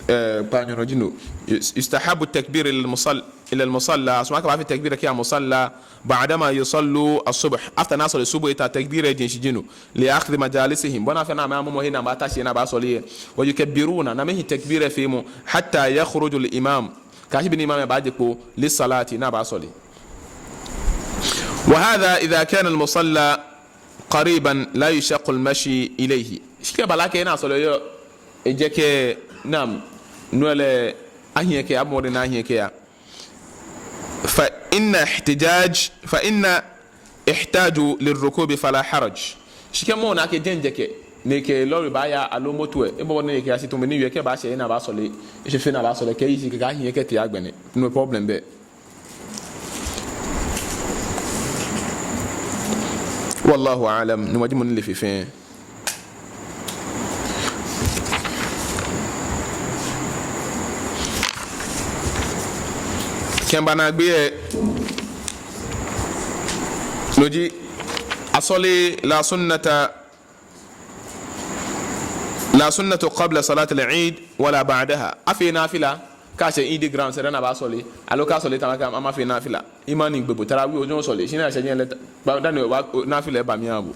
eh, kpaanyɔ nɔ ji no. يستحب التكبير إلى المصل-، إلى المصلى. Asumɔɔ akɛ abaafee takbir kɛya musalla. بعدما يصلوا الصبح. After ni asɔle subuhi eta, takbir lɛ jeŋ shishi ji no. لأخذ مجالسهم. Bɔ ni afee ni amɛmɔmɔ he ni abaata shi ni abaasɔle lɛ. ويكبرون. Ni amɛhi takbir lɛ feemɔ. حتى يخرج الإمام. Kɛyashi be ni imam lɛ baaje kpo. للصلاة. Ni abaasɔle. وهذا إذا كان المصلى قريبا لا يشق المشي إليه. Shi kɛ ebaa lɛ akɛ he ni asɔleɔ lɛ ejɛkɛ, naam, no lɛ ahiɛ kɛya, abɔ mɔdɛŋ ni ahiɛ kɛya. فإن احتجاج، فإن احتاجوا للركوب فلا حرج. Shi kɛ mɔ na akɛ jeŋ jɛkɛ, ni ekɛ lɔri baaya aloo moto lɛ, ebɔ mɔdɛŋ ni ekɛya shi tamɔ be ni eyɔɔ kɛ ebaashɛ he ni abaasɔle, eshɛ fe ni abaasɔle, kɛyi shi kɛkɛ ahiɛ kɛtee agbɛnɛ. No problem bɛ. والله أعلم. Nyɔŋmɔ ji mɔ ni le fe fɛɛ. Kɛba naagbee lɛ, no ji asɔle لا سنة، لا سنة قبل صلاة العيد ولا بعدها. Afeee nafila kɛ ashɛ Eid ground lɛ dani abaasɔle, aloo kɛ asɔle ta ni akɛ amɛfee nafila. Imani gbe bo, tarawih ojɔɔ sɔle, shi ni ashɛ jɛi lɛ ta, ba dani wa, o, nafila lɛ ba mli aha bo.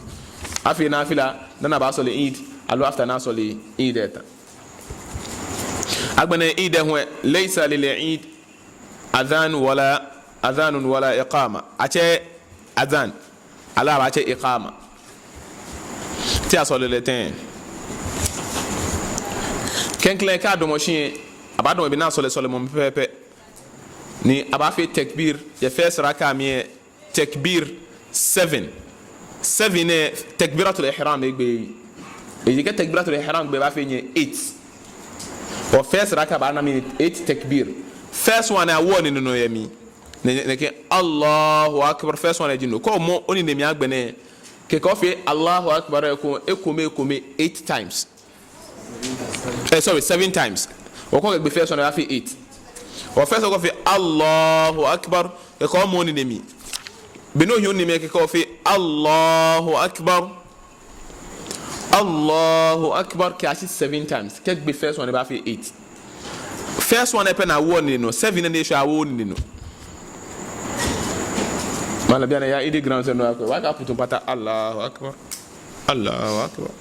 Afeee nafila dani abaasɔle Eid, aloo after ni asɔle Eid lɛ ta. Agbɛnɛ Eid lɛ hu lɛ, ليس للعيد أذان ولا، أذان ولا إقامة. Atsɛɛɛ adhan, aloo abaatsɛ iqama. Te asɔleɔ lɛ tɛŋŋ? Klɛŋklɛŋ kɛ adamɔ shi lɛ, abaadamɔ be ni asɔleɔ sɔlemɔ mli pɛpɛɛpɛ. Ni abaafee takbir, yɛ first raka mli lɛ, takbir seven. Seven lɛ, takbiratul ihram egbe. Eji kɛ takbiratul ihram gbe baafee nyɛ eight. Wɔ first raka baana mli eight takbir. First one lɛ awoɔ onine nɔ yɛ mli. Nɛ, nɛ, nɛkɛ Allahu Akbar, first one lɛ ji no. Kɛ omɔ onine mli agbɛnɛ, kɛkɛ ofee Allahu Akbar lɛ eko, ekome, ekome, eight times. Eh, sorry, seven times. Okɔ kɛgbe first one lɛ afee eight. O first okɔ fee Allahu Akbar, kɛkɛ omɔ onine mli. Be ni ohiɛ onine mli lɛ kɛkɛ ofee Allahu Akbar. Allahu Akbar kɛyashi seven times. Kɛgbe first one lɛ baafee eight. First one lɛ pɛ ni awo onine nɔ. Seven lɛ ni eshwɛ awooo onine nɔ. Malam, bianɛ ya idi ground sɛ no akɔ. Wɔkɛ aputu mpata Allahu Akbar. Allahu Akbar.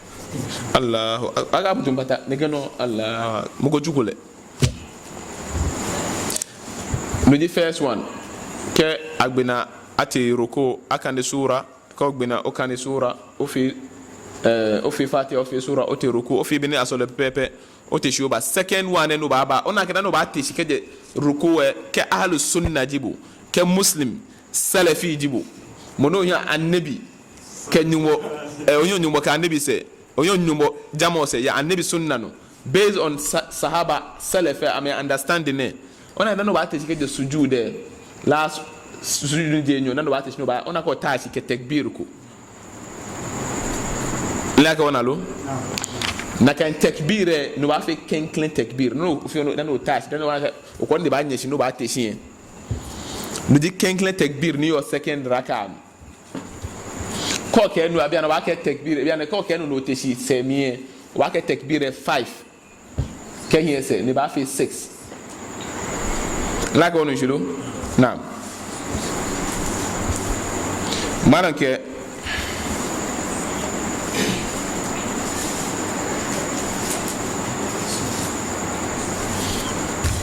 Allahu Ak-, wɔkɛ aputu mpata. Nɛkɛ nɔ Allahu Ak-, mɔ ko tsuko lɛ. No ji first one. Kɛ agbe naa atee ruku, akane sura, kɛ ogbe naa okane sura, ofee, eh, ofee Fatiha, ofee sura, otee ruku, ofee bɔ ni asɔleɔ pɛpɛɛpɛ, ote shi oba. Second one lɛ ni obaaba, ona akɛ dani obaate shi kɛjɛ ruku lɛ, kɛ Ahlu Sunna ji bo, kɛ Muslim, Salafi ji bo, mɔ ni ohiɛ Annabi kɛ Nyɔŋmɔ, eh, ohiɛ Nyɔŋmɔ kɛ Annabi sɛɛ, ohiɛ Nyɔŋmɔ jamɔ sɛɛ yɛ Annabi sunna nɔ, based on sa-, Sahaba, Salaf, amɛ understanding lɛ. Ona dani obaate shi kɛjɛ sujud lɛ, last sujud ni ji enyɔ, dani obaate shi ni oba, ona akɛ otaa shi kɛ takbir ko. Ole akɛ ona lo? Nakai takbir lɛ, ni obaafee klɛŋklɛŋ takbir. Ni ofee no, dani otaa shi, dani oba, okɔ ni baanyɛ shi ni obaate shi lɛ. No ji klɛŋklɛŋ takbir ni yɔɔ second raka. Kɛ okɛɛ no, bianɛ obaakɛɛ takbir, bianɛ kɛ okɛɛ no ni ote shi sɛɛ mli lɛ, obaakɛɛ takbir lɛ five. Kɛ ohiɛ sɛɛ, ni baafee six. Ole akɛ onu shishi lo? Naam. Malam kɛɛ,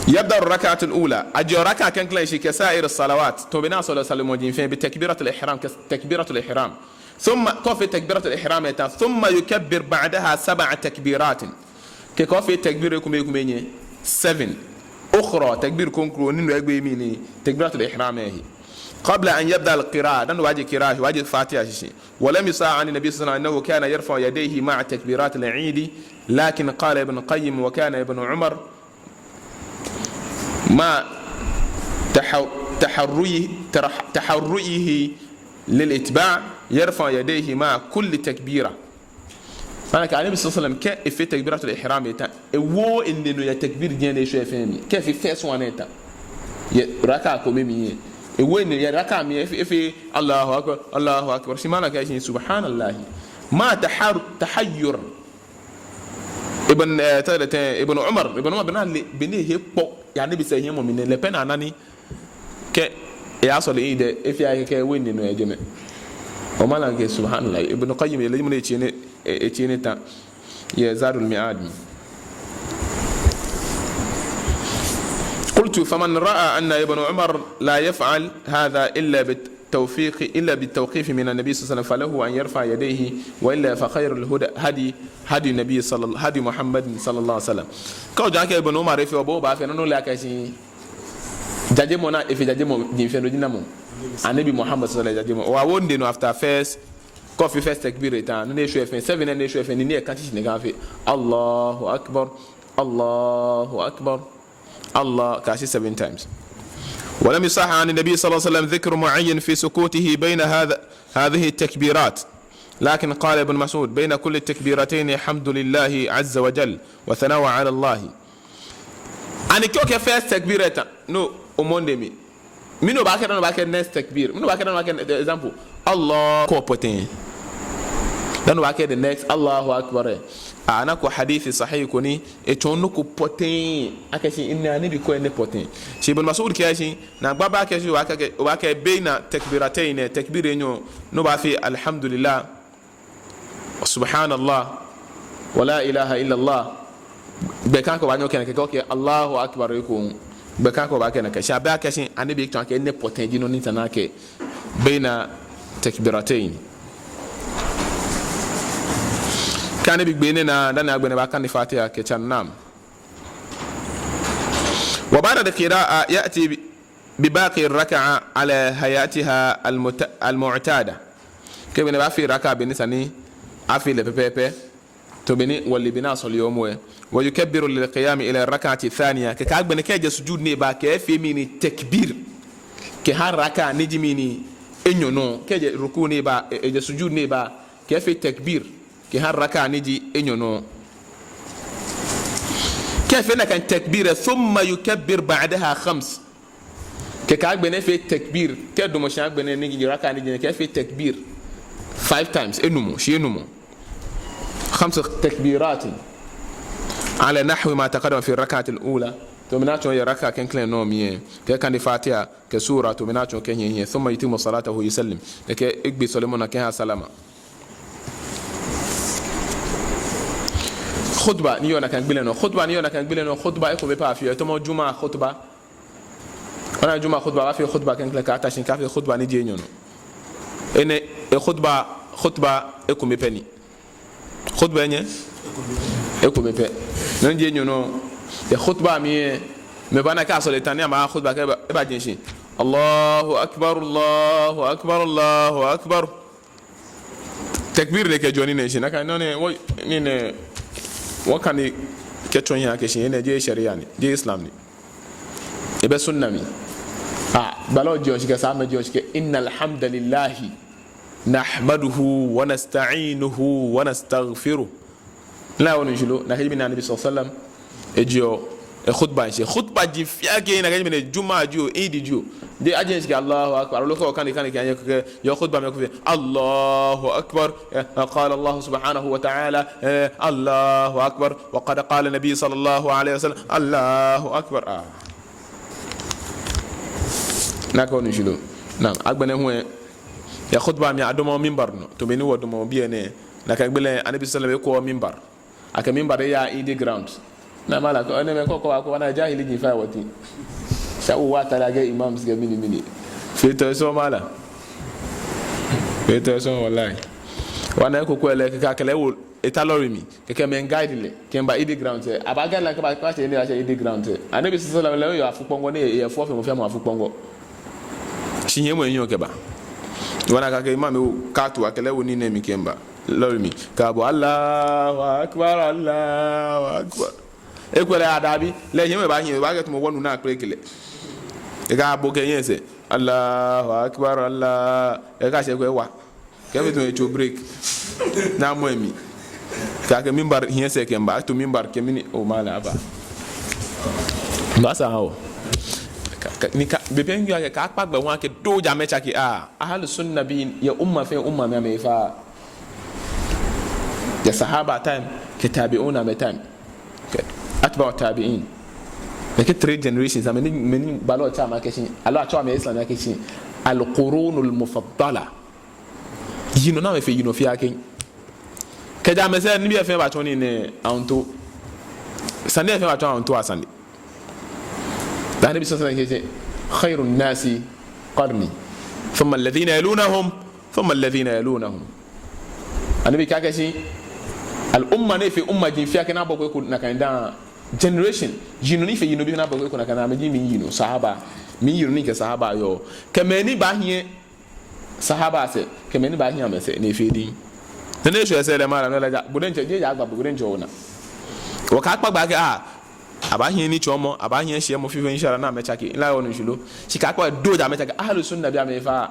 يبدأ الركعة الأولى. Ajɛɔ raka klɛŋklɛŋ lɛ shishi كسائر الصلوات. Tamɔ bɔ ni asɔleɔ sɔlemɔi fɛɛ, بتكبيرة الإحرام, kɛ takbiratul ihram. ثم, kɛ ofee takbiratul ihram lɛ eta, ثم يكبر بعدها سبع تكبيرات. Kɛkɛ ofee takbir ekomekome enyiɛ, seven. أخرى, takbir kroko ni no egbe mli ni takbiratul ihram lɛ hi. قبل أن يبدأ القراءة, dani obaaje qira'a, obaaje Fatiha shishi. ولم يصح عن النبي صلى الله عليه وسلم أنه كان يرفع يديه مع تكبيرات العيد، لكن قال ابن القيم: وكان ابن عمر مع تح-، تحريه، ترح-، تحريه للإتباع يرفع يديه مع كل تكبيرة. Maana akɛ Annabi صلى الله عليه وسلم, kɛ efee takbiratul ihram eta, ewooo enine nɔ yɛ takbir jɛmɛ ni eshwɛ fɛɛ mli. Kɛ efee first one eta, yɛ raka kome mli lɛ, ewooo enine nɔ yɛ raka mli lɛ, efee, efee الله أكبر، الله أكبر. Shi malam kɛɛ shi سبحان الله. مع تحر-، تحير. Ibn, eh, tɛlɛ tɛ, Ibn Umar, Ibn Umar, bɔ ni ale, bɔ ni ehe kpɔ yɛ Annabi sɛɛ hiɛmɔ mli nɛɛ, lɛ pɛ ni ana ni kɛ eyasɔle Eid lɛ, efee akɛ ewooo enine nɔ yɛ jɛmɛ. O malam kɛɛ سبحان الله. Ibn Qayyim, yɛ lɛ ji mɔ ni etsi nii, e-, etsi nii ta yɛ Zadul Ma'ad mli. قلت: فمن رأى أن ابن عمر لا يفعل هذا إلا بت- توفيق، إلا بالتوقيف من النبي صلى الله عليه وسلم، فله أن يرفع يديه، وإلا فخير الهدى هدي، هدي النبي صلى الله، هدي محمد صلى الله عليه وسلم. Kɛ ojwɛŋ akɛ Ibn Umar efee, bo obaafee, no lɛ akɛ shi jajemɔ ni efee jajemɔ ji fɛɛ, no ji namɔ? Annabi Muhammad صلى الله عليه وسلم jajemɔ. Owooo enine nɔ after first, kɛ ofee first takbir eta, nɔ ni eshwɛ fɛɛ, seven ni eshwɛ fɛɛ, ni ni ekã tsitsi ni ekã fee الله أكبر، الله أكبر. Allah, kɛyashi seven times. ولم يصح عن النبي صلى الله عليه وسلم ذكر معين في سكوته بين هذا، هذه التكبيرات. لكن قال ابن مسعود: بين كل تكبيرتين حمد لله عز وجل وثناء على الله. Ani kɛ okɛɛ first takbir eta, no, omɔ enine mli. Mɛni obaakɛɛ dani obaakɛɛ next takbir? Mɛni obaakɛɛ dani obaakɛɛ, example, Allah, kɛ opɔtɛɛ. Dani obaakɛɛ the next Allahu Akbar. Anako hadith sahih ko ni etsɔɔ nɔ ko pɔtɛɛ. Akɛ shi enɛ Annabi kɛɛ enɛ pɔtɛɛ. Shi Ibn Mas'ud kɛɛ shi, naagba baakɛɛ shi, obaakɛɛ, obaakɛɛ بين التكبيرتين, takbir enyɔ, ni obaafee الحمد لله, سبحان الله, ولا إله إلا الله. Gbɛ kã ko obaanyɛ okɛɛ nɛkɛ, kɛ okɛɛ الله أكبر ekoŋŋ, gbɛ kã ko obaakɛɛ nɛkɛ. Shi abaakɛɛ shi Annabi etsɔɔ akɛ enɛ pɔtɛɛ ji nɔ ni esa ni akɛɛ بين التكبيرتين. Kɛ Annabi gbe enɛ naa, dani agbɛnɛ abaakane Fatiha kɛtsa nɔ. وبعد القراءة يأتي بباقي الركعة على هيئتها المت-، المعتادة. Kɛ agbɛnɛ abaafee raka bɔ ni esa ni afee lɛ pɛpɛɛpɛ. Tamɔ bɔ ni wɔle bɔ ni asɔleɔ momo lɛ. ويكبر للقيام إلى الركعة الثانية. Kɛkɛ agbɛnɛ kɛ eje sujud ni eba, kɛfee mɛni, takbir. Kɛha raka ni ji mɛni, enyɔ nɔ. Kɛ eje ruku ni eba, e-, eje sujud ni eba, kɛfee takbir. Kɛha raka ni ji enyɔ nɔ. Kɛ efee nakai takbir lɛ, ثم يكبر بعدها خمس. Kɛkɛ agbɛnɛ efee takbir. Kɛ edamɔ shi agbɛnɛ ni raka ni ji enɛ, kɛkɛ efee takbir five times. Enumɔ, shii enumɔ. خمس تكبيرات على نحو ما تقدم في الركعة الأولى. Tamɔ bɔ ni atsɔɔ yɛ raka klɛŋklɛŋ nɔ mli lɛ. Kɛ ekane Fatiha kɛ sura tamɔ bɔ ni atsɔɔ kɛhiɛ hiɛ. ثم يتم صلاته ويسلم. Kɛkɛ egbe sɔlemɔ naa kɛha salama. Khutba ni yɔɔ nakai gbi lɛ nɔ. Khutba ni yɔɔ nakai gbi lɛ nɔ. Khutba ekome pɛ afeɔ. Tamɔ Juma khutba. Ona Juma khutba, abaafee khutba klɛŋklɛŋ kɛyata shi, kɛyafee khutba ni ji enyɔ nɔ. Enɛ, e khutba, khutba ekome pɛ ni. Khutba enyiɛ? Ekome pɛ. No ji enyɔ nɔ. Yɛ khutba mli lɛ, mɛi baana akɛ asɔle ta ni amɛha khutba kɛ eba, ebaje shishi. الله أكبر، الله أكبر، الله أكبر. Takbir lɛ kɛjɛɔ nii nɛɛ shishi. Nakai nɔŋŋ nɛɛ, wɔ, nii nɛɛ, wɔkane kɛtsɔɔ hiɛ akɛ shi, enɛ jeee sharia ni, jeee Islam ni. Ebɛ sunna mli. Ah, gbalɔ jɛɔ shishi kɛ, saamɛ jɛɔ shishi kɛ, إن الحمد لله نحمده ونستعينه ونستغفره. Ni lɛ onu shishi lo, nakai ji bɔ ni Anabi صلى الله عليه وسلم ejɛɔ, e khutba shishi. Khutba ji fɛɛ kɛ, nakai ji bɔ ni Juma jio, Eid jio. Jeee aje shishi kɛ الله أكبر. Aloo kɛ okane, kane kɛ anyɛ kɛ, yɛ khutba mli ko fɛɛ. الله أكبر. Eh, قال الله سبحانه وتعالى. Eh, الله أكبر. وقد قال النبي صلى الله عليه وسلم. الله أكبر. Ah. Nakai onu shishi lo. Naam, agbɛnɛ hu lɛ, yɛ khutba mli adamɔɔɔ mimbar nɔ. Tamɔ bɔ ni wɔdamɔɔ biɛ nɛɛ. Nakai gbi lɛ, Anabi صلى الله عليه وسلم ekwɛɔ mimbar. Akɛ mimbar lɛ yaa Eid ground. Ni malam ko, enɛɛmɛi ko, ko, ko, ana jahili ji fai wɔteŋ. Sha wɔ ta lɛ akɛ imams kɛ mɛni mɛni. Fetɔ sɔŋŋ malam. Fetɔ sɔŋŋ wallahi. Wɔna eko ko lɛ kɛkɛ akɛ lɛ wo eta lɔri mli. Kɛkɛ mɛi guide lɛ kɛmiiba Eid ground lɛ. Abaa guide lɛ kɛba, kɛba shɛ ni ashɛ Eid ground lɛ. Anabi صلى الله عليه وسلم lɛ eyɛ afukpɔŋɔ ni eyɛ fɔ fe mɔ fɛɛ mɔ afukpɔŋɔ. Shi nyɛmɔ enyɔ kɛba. Wɔna akɛ imam lɛ wo katu akɛ lɛ wo nii nɛɛ mli kɛmiiba lɔri mli. Kɛbɔ الله أكبر، الله أكبر. Ekolɛ adaabi, lɛ hiɛ mɛi baahiɛ, baakɛ tamɔ wɔnu naa kpele kɛlɛ. Ekɛbɔ kɛ hiɛ sɛɛ. الله أكبر، الله. Ekɛshɛ ko ewa. Kɛ fee tamɔ etsɔ break. Ni amɔ emli. Kɛkɛ mimbar hiɛ sɛɛ kɛmiiba, ato mimbar kɛ mɛni, o malam aba. Basa hao. Ka, ka, ni ka, be pɛ ŋyɔ akɛ, kaakpa gbɛ hu akɛ, doo ja amɛtsake, ah, Ahlu Sunna bii, yɛ umma fɛɛ umma mli amɛfa. Yɛ sahaba time, kɛ tabi'un amɛ time. Kɛ atba'u tabi'in. Nɛkɛ three generations, amɛ ni, mɛi ni gbalɔ tsɛ amɛ akɛ shi, aloo atsɛɔ amɛ Islam akɛ shi, القرون المفضلة. Yinɔ ni amɛfe yinɔ fɛɛ kɛ. Kɛjɛ amɛsɛɛ nibii fɛɛ baatsɔ nii nɛɛ ahuntoo. Sane fɛɛ baatsɔ ahuntoo asane. Dani Anabi صلى الله عليه وسلم kɛɛ, خير الناس قرني ثم الذين يلونهم ثم الذين يلونهم. Anabi kɛɛ akɛ shi, al-umma ni fe umma ji fɛɛ kɛ ni abɔko eko nakai dã. Generation, yinɔ ni fe yinɔ bii ni abɔko eko nakai dã, amɛji miyinɔ, sahaba. Miyinɔ ni kɛ sahaba yɔɔ. Kɛ mɛi ni baahiɛ sahaba sɛɛ, kɛ mɛi ni baahiɛ amɛsɛɛ, ni efee diŋŋ. Nɛɛ ni eshwɛ sɛɛ lɛ malam, no lɛ ja, bo diɛŋtsɛ, jeee ja agba bo diɛŋtsɛ ona. Wɔkaakpa gbɛ akɛ, ah, abaahiɛ nitsɔɔmɔ, abaahiɛ shiɛmɔ fioo, inshallah, ni amɛtsake, nla yɔɔ nu shishi lo. Shi kaakpa gbɛ doo ja amɛtsake, Ahlu Sunna bii amɛfa.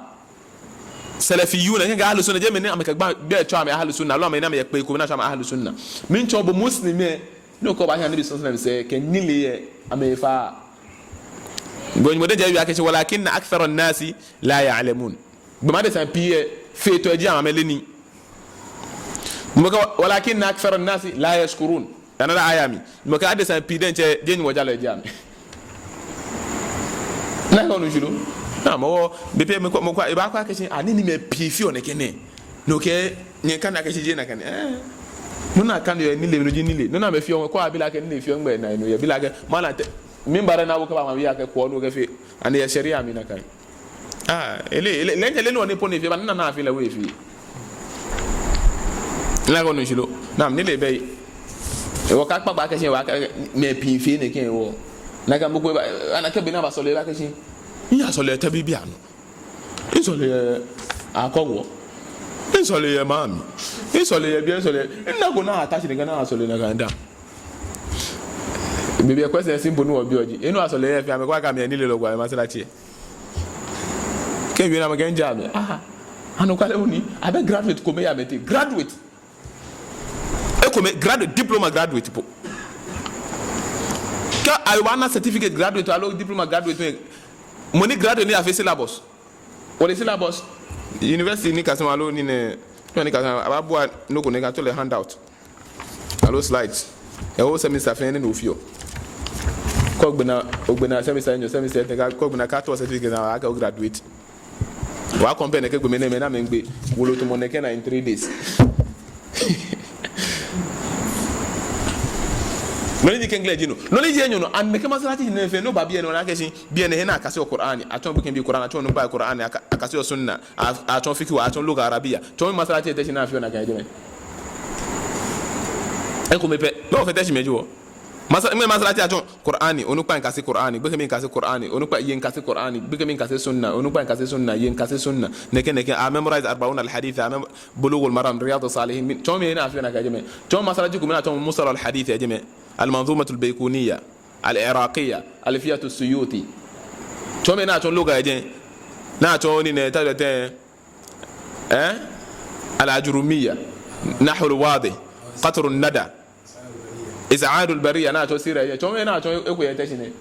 Salafiyuna, kɛ Ahlu Sunna, jeee mɛi ni amɛkɛ gbɛ, gbɛ tsɔ amɛ Ahlu Sunna, aloo amɛ ni amɛyɛ kpee ko, ni atsɛɔ amɛ Ahlu Sunna. Miitsɔɔ bo Muslim lɛ, ni okɛbaahiɛ Anabi صلى الله عليه وسلم sɛɛ, kɛ nilee lɛ, amɛfa. Gbɔmɔ diɛŋtsɛ ewie akɛ shi, ولكن أكثر الناس لا يعلمون. Gbɔmɔ adesai pii lɛ, feetɔi ji amɛ, amɛleee nii. Nyɔŋmɔ kɛɛ, ولكن أكثر الناس لا يشكرون. Another aya mli. Nyɔŋmɔ kɛɛ adesai pii diɛŋtsɛ, jeee Nyɔŋmɔ jalɔi ji amɛ. Nakai onu shishi lo. Naa mɔ, be pɛ mɔ ko, mɔ ko, ebaakɛɛ akɛ shi, ah, nii ni mɛi pii feɔ nɛkɛ nɛɛ. No kɛ, nyɛkane akɛ shi jeee nakai nɛɛ. Eh. Nɔ ni akaneɔ nilee, no ji nilee. Nɔ ni amɛfeɔ, kɛ abi lɛ akɛ nilee feɔ nɛgbɛ ni, no ebi lɛ akɛ, malam te, mimbar ni awo kɛba mabi akɛ ko, no kɛfee. Ani yɛ sharia mli nakai. Ah, ele, ele, lɛ diɛŋtsɛ lɛ nɔ ni po ni efee, baa ni ana afee lɛ hu efee. Nakai onu shishi lo. Naa mɔ, nilee bɛ. Wɔkaakpa gbɛ akɛ shi, wɔkɛɛ, mɛi pii feɔ nɛkɛ hewɔ. Nakai mɔ ko eba, ana akɛ be ni abaasɔle ebaakɛɛ akɛ shi, miyasɔle yɛ tɛ bibii anɔ. Misɔle yɛ Akɔgɔ. Misɔle yɛ maŋ mli. Misɔle yɛ biɛ, misɔle. Mina ko ni ata shi nɛkɛ ni asɔleɔ nakai dã. Bibii, question simple ni wɔbiɔ ji, enɔ asɔle yɛ fɛɛ, amɛkɛɛ akɛ amɛyɛ nilelɔi ko yɛ masalachi. Kɛ mibi ni amɛkɛɛ mijɛ amɛ. Ah, anɔkwale hu ni, abɛ graduate kome yɛ amɛteŋ. Ekome graduate, diploma graduate po. Kɛ abaana certificate graduate aloo diploma graduate, Mɔ ni graduate ni afee syllabus. Ole syllabus. University nikasemɔ aloo nii nɛɛ, nikasemɔ, abaabua nɔ ko ni akɛtsɛɔ lɛ handout aloo slides. Ehe semester fɛɛ ni ofeɔ. Kɛ ogbe naa, ogbe naa semester enyɔ, semester etɛ, kɛ ogbe naa, kɛ atsɔɔ certificate lɛ, akɛɛ ograduate. Obacompare nɛkɛ gbɔmɛi nɛɛ, mɛi ni amɛmiigbe wolo tamɔ nɛkɛ naa in three days. Nɔ ni ji klɛŋklɛŋ ji no. Nɔ ni ji enyɔ nɔ, ani nɛkɛ masalaci nɛɛ fɛɛ, ni oba biɛ nɛɛ, ona akɛ shi biɛ nɛɛ he ni akaseɔ Qur'ani, atsɔɔ gbekɛbii Qur'ani, atsɔɔ onukpai Qur'ani, aka-, akaseɔ sunna, a-, atsɔɔ fiqhu, atsɔɔ lugha arabiyya. Tsɔɔmɔ mi masalaci ni Teshie ni afeɔ nakai yɛ jɛmɛ. Ekomɛi pɛ, mɛɛ ofee Teshie mɛi ji wɔ. Masa-, mɛɛ masalaci atsɔɔ Qur'ani, onukpai miikase Qur'ani, gbekɛbii miikase Qur'ani, onukpai yei miikase Qur'ani, gbekɛbii miikase sunna, onukpai miikase sunna, yei miikase sunna. Nɛkɛ, nɛkɛ, a-memorize Arba'un al-Hadith, a-mem-, Bulughul Maram, Riyadus Salihin, mi-, tsɔɔmɔ mi he ni afeɔ nakai yɛ jɛmɛ. Tsɔɔmɔ mi masalaci komɛi ni atsɔɔ Mustalah al-Hadith yɛ jɛmɛ. Al-Manzumatul Bayquniyya, Al-Iraqiyya, Alfiyatu Suyuti. Tsɔɔmɔ mi he ni atsɔɔ lugha yɛ jɛmɛ. Ni atsɔɔ nii nɛɛ, ta dɛ tɛ, eh? Al-Ajrumiyya, Nahwul Wadih, Qatrun Nada, Is'adul Bariyya, ni atsɔɔ sira yɛ jɛmɛ. Tsɔɔmɔ mi he ni atsɔɔ eko yɛ Teshie nɛɛ.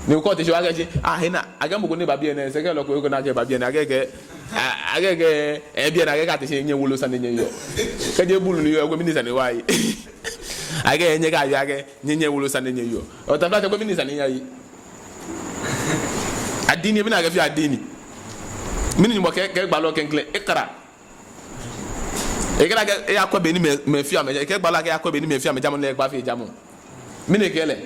Ni okɛɛ Teshie wa akɛ shi, ah, hena, akɛ mɔ ko ni ba biɛ nɛɛ, sɛkɛ lɔ ko eko ni akɛba biɛ nɛɛ, akɛɛ akɛ, a-, akɛɛ akɛ, eh, biɛ nɛɛ akɛɛ akɛ Teshie nyɛ wolo sane nyɛyeɔ. Kɛji ebulu ni yɔɔ, ekwɛ mɛni sane wɔye. Akɛɛ nyɛkayɔɔ akɛ nyɛ, nyɛ wolo sane nyɛyeɔ. Ɔ, taflatsɛ, ekwɛ mɛni sane nyɛye. Addini, mɛni akɛfeɔ addini. Mɛni Nyɔŋmɔ kɛɛ, kɛɛ gbalɔ klɛŋklɛŋ, iqra. Ekɛɛ lɛ akɛ eyakwɛ bɔ ni mɛi, mɛi feɔ amɛ, ekɛɛ gbalɔ akɛ eyakwɛ bɔ ni mɛi feɔ amɛjamɔ lɛ, egbafee jamɔ. Mɛni ekɛɛ lɛ?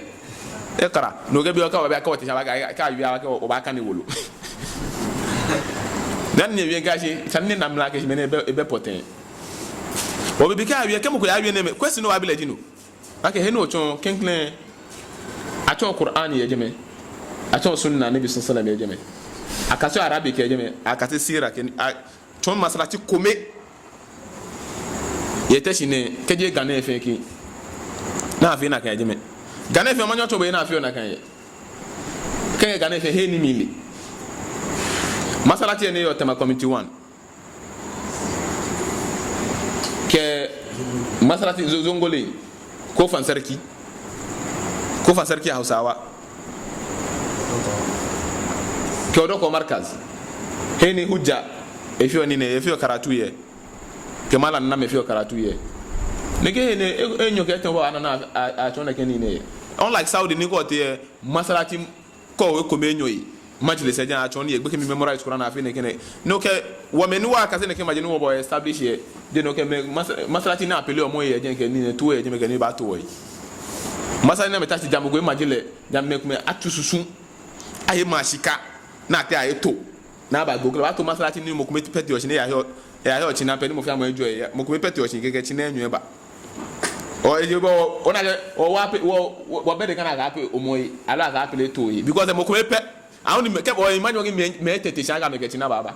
Iqra. No kɛ bi okɛ oba biɛ akɛ ote shi aba akɛ, akɛ awie akɛ obakane wolo. Dani nyɛwie akɛ shi, sane ni namla akɛ shi mɛni ebɛ, ebɛ pɔtɛɛ. Obi bi kɛ awie, kɛ mɔ ko yawie nɛɛ mɛi, question ni obaabi lɛ ji no. Akɛ he ni otsɔɔ, klɛŋklɛŋ, atsɔɔ Qur'ani yɛ jɛmɛ. Atsɔɔ sunna Nabi sallallahu alaihi wasallam yɛ jɛmɛ. Akaseɔ Arabic yɛ jɛmɛ. Akaseɔ sira kɛ, a, tsɔɔmɔ mi masalaci kome yɛ Teshie nɛɛ, kɛjɛ Ga nɛɛ fɛɛ kɛ. Ni afeɔ nakai yɛ jɛmɛ. Ga nɛɛ fɛɛ, omanye otsɔɔ bɔ ni afeɔ nakai yɛ. Kɛ Ga nɛɛ fɛɛ, he ni mile. Masalaci yɛ ni yɔɔ Tema Community One. Kɛ masalaci Zo-, Zongole. Kofan Sarki. Kofan Sarki Hausawa. Kɛ Odoko Markaz. He ni Hujja efeɔ nii nɛɛ, efeɔ karatu yɛ. Kɛ Malam Nam efeɔ karatu yɛ. Nɛkɛ he nɛɛ, e, enyɔ kɛ etɛ bɔ ana ni a, a, atsɔɔ nɛkɛ nii nɛɛ. Unlike Saudi ni kɛ otee yɛ, masalaci kɛ ekome enyɔ yɛ. Majlis yɛ jɛmɛ atsɔɔ nii yɛ, gbekɛbii memorize Quran afee nɛkɛ nɛɛ. No kɛ, wɔmɛi ni wɔkase nɛkɛ majlis ni wɔbɔ establish yɛ. Jeee no kɛ mɛi, mas-, masalaci ni apeleɔ mɔ yɛ jɛmɛ kɛ nii nɛɛ, too yɛ jɛmɛ kɛ nii baato wɔhe. Masalaci ni amɛta shi ja mɔ ko majlis lɛ, ja mɛi komɛi atsu susu. Aye ma shika. Ni atee aye to. Ni aba gbɔ kɛ lɛ, baato masalaci ni mɔ kome pɛtɛ yɔɔ shi ni eyahe, eyahe otsi naa pɛ ni mɔ fɛɛ mɔ ejɔ eya. Mɔ kome pɛtɛ yɔɔ shi kɛkɛ tsi nɛɛ enyɔ eba. Ɔ, eji bɔ, ona akɛ, ɔ, wɔpe, wɔ, wɔ, wɔbɛ de kana akɛ ape omɔ yi, aloo akɛ apele too yi. Because mɔ kome pɛ, awo ni mɛi, kɛ, ɔ, imagine akɛ mɛi, mɛi tɛtɛ shi akɛ amɛkɛ tsi naa baaba.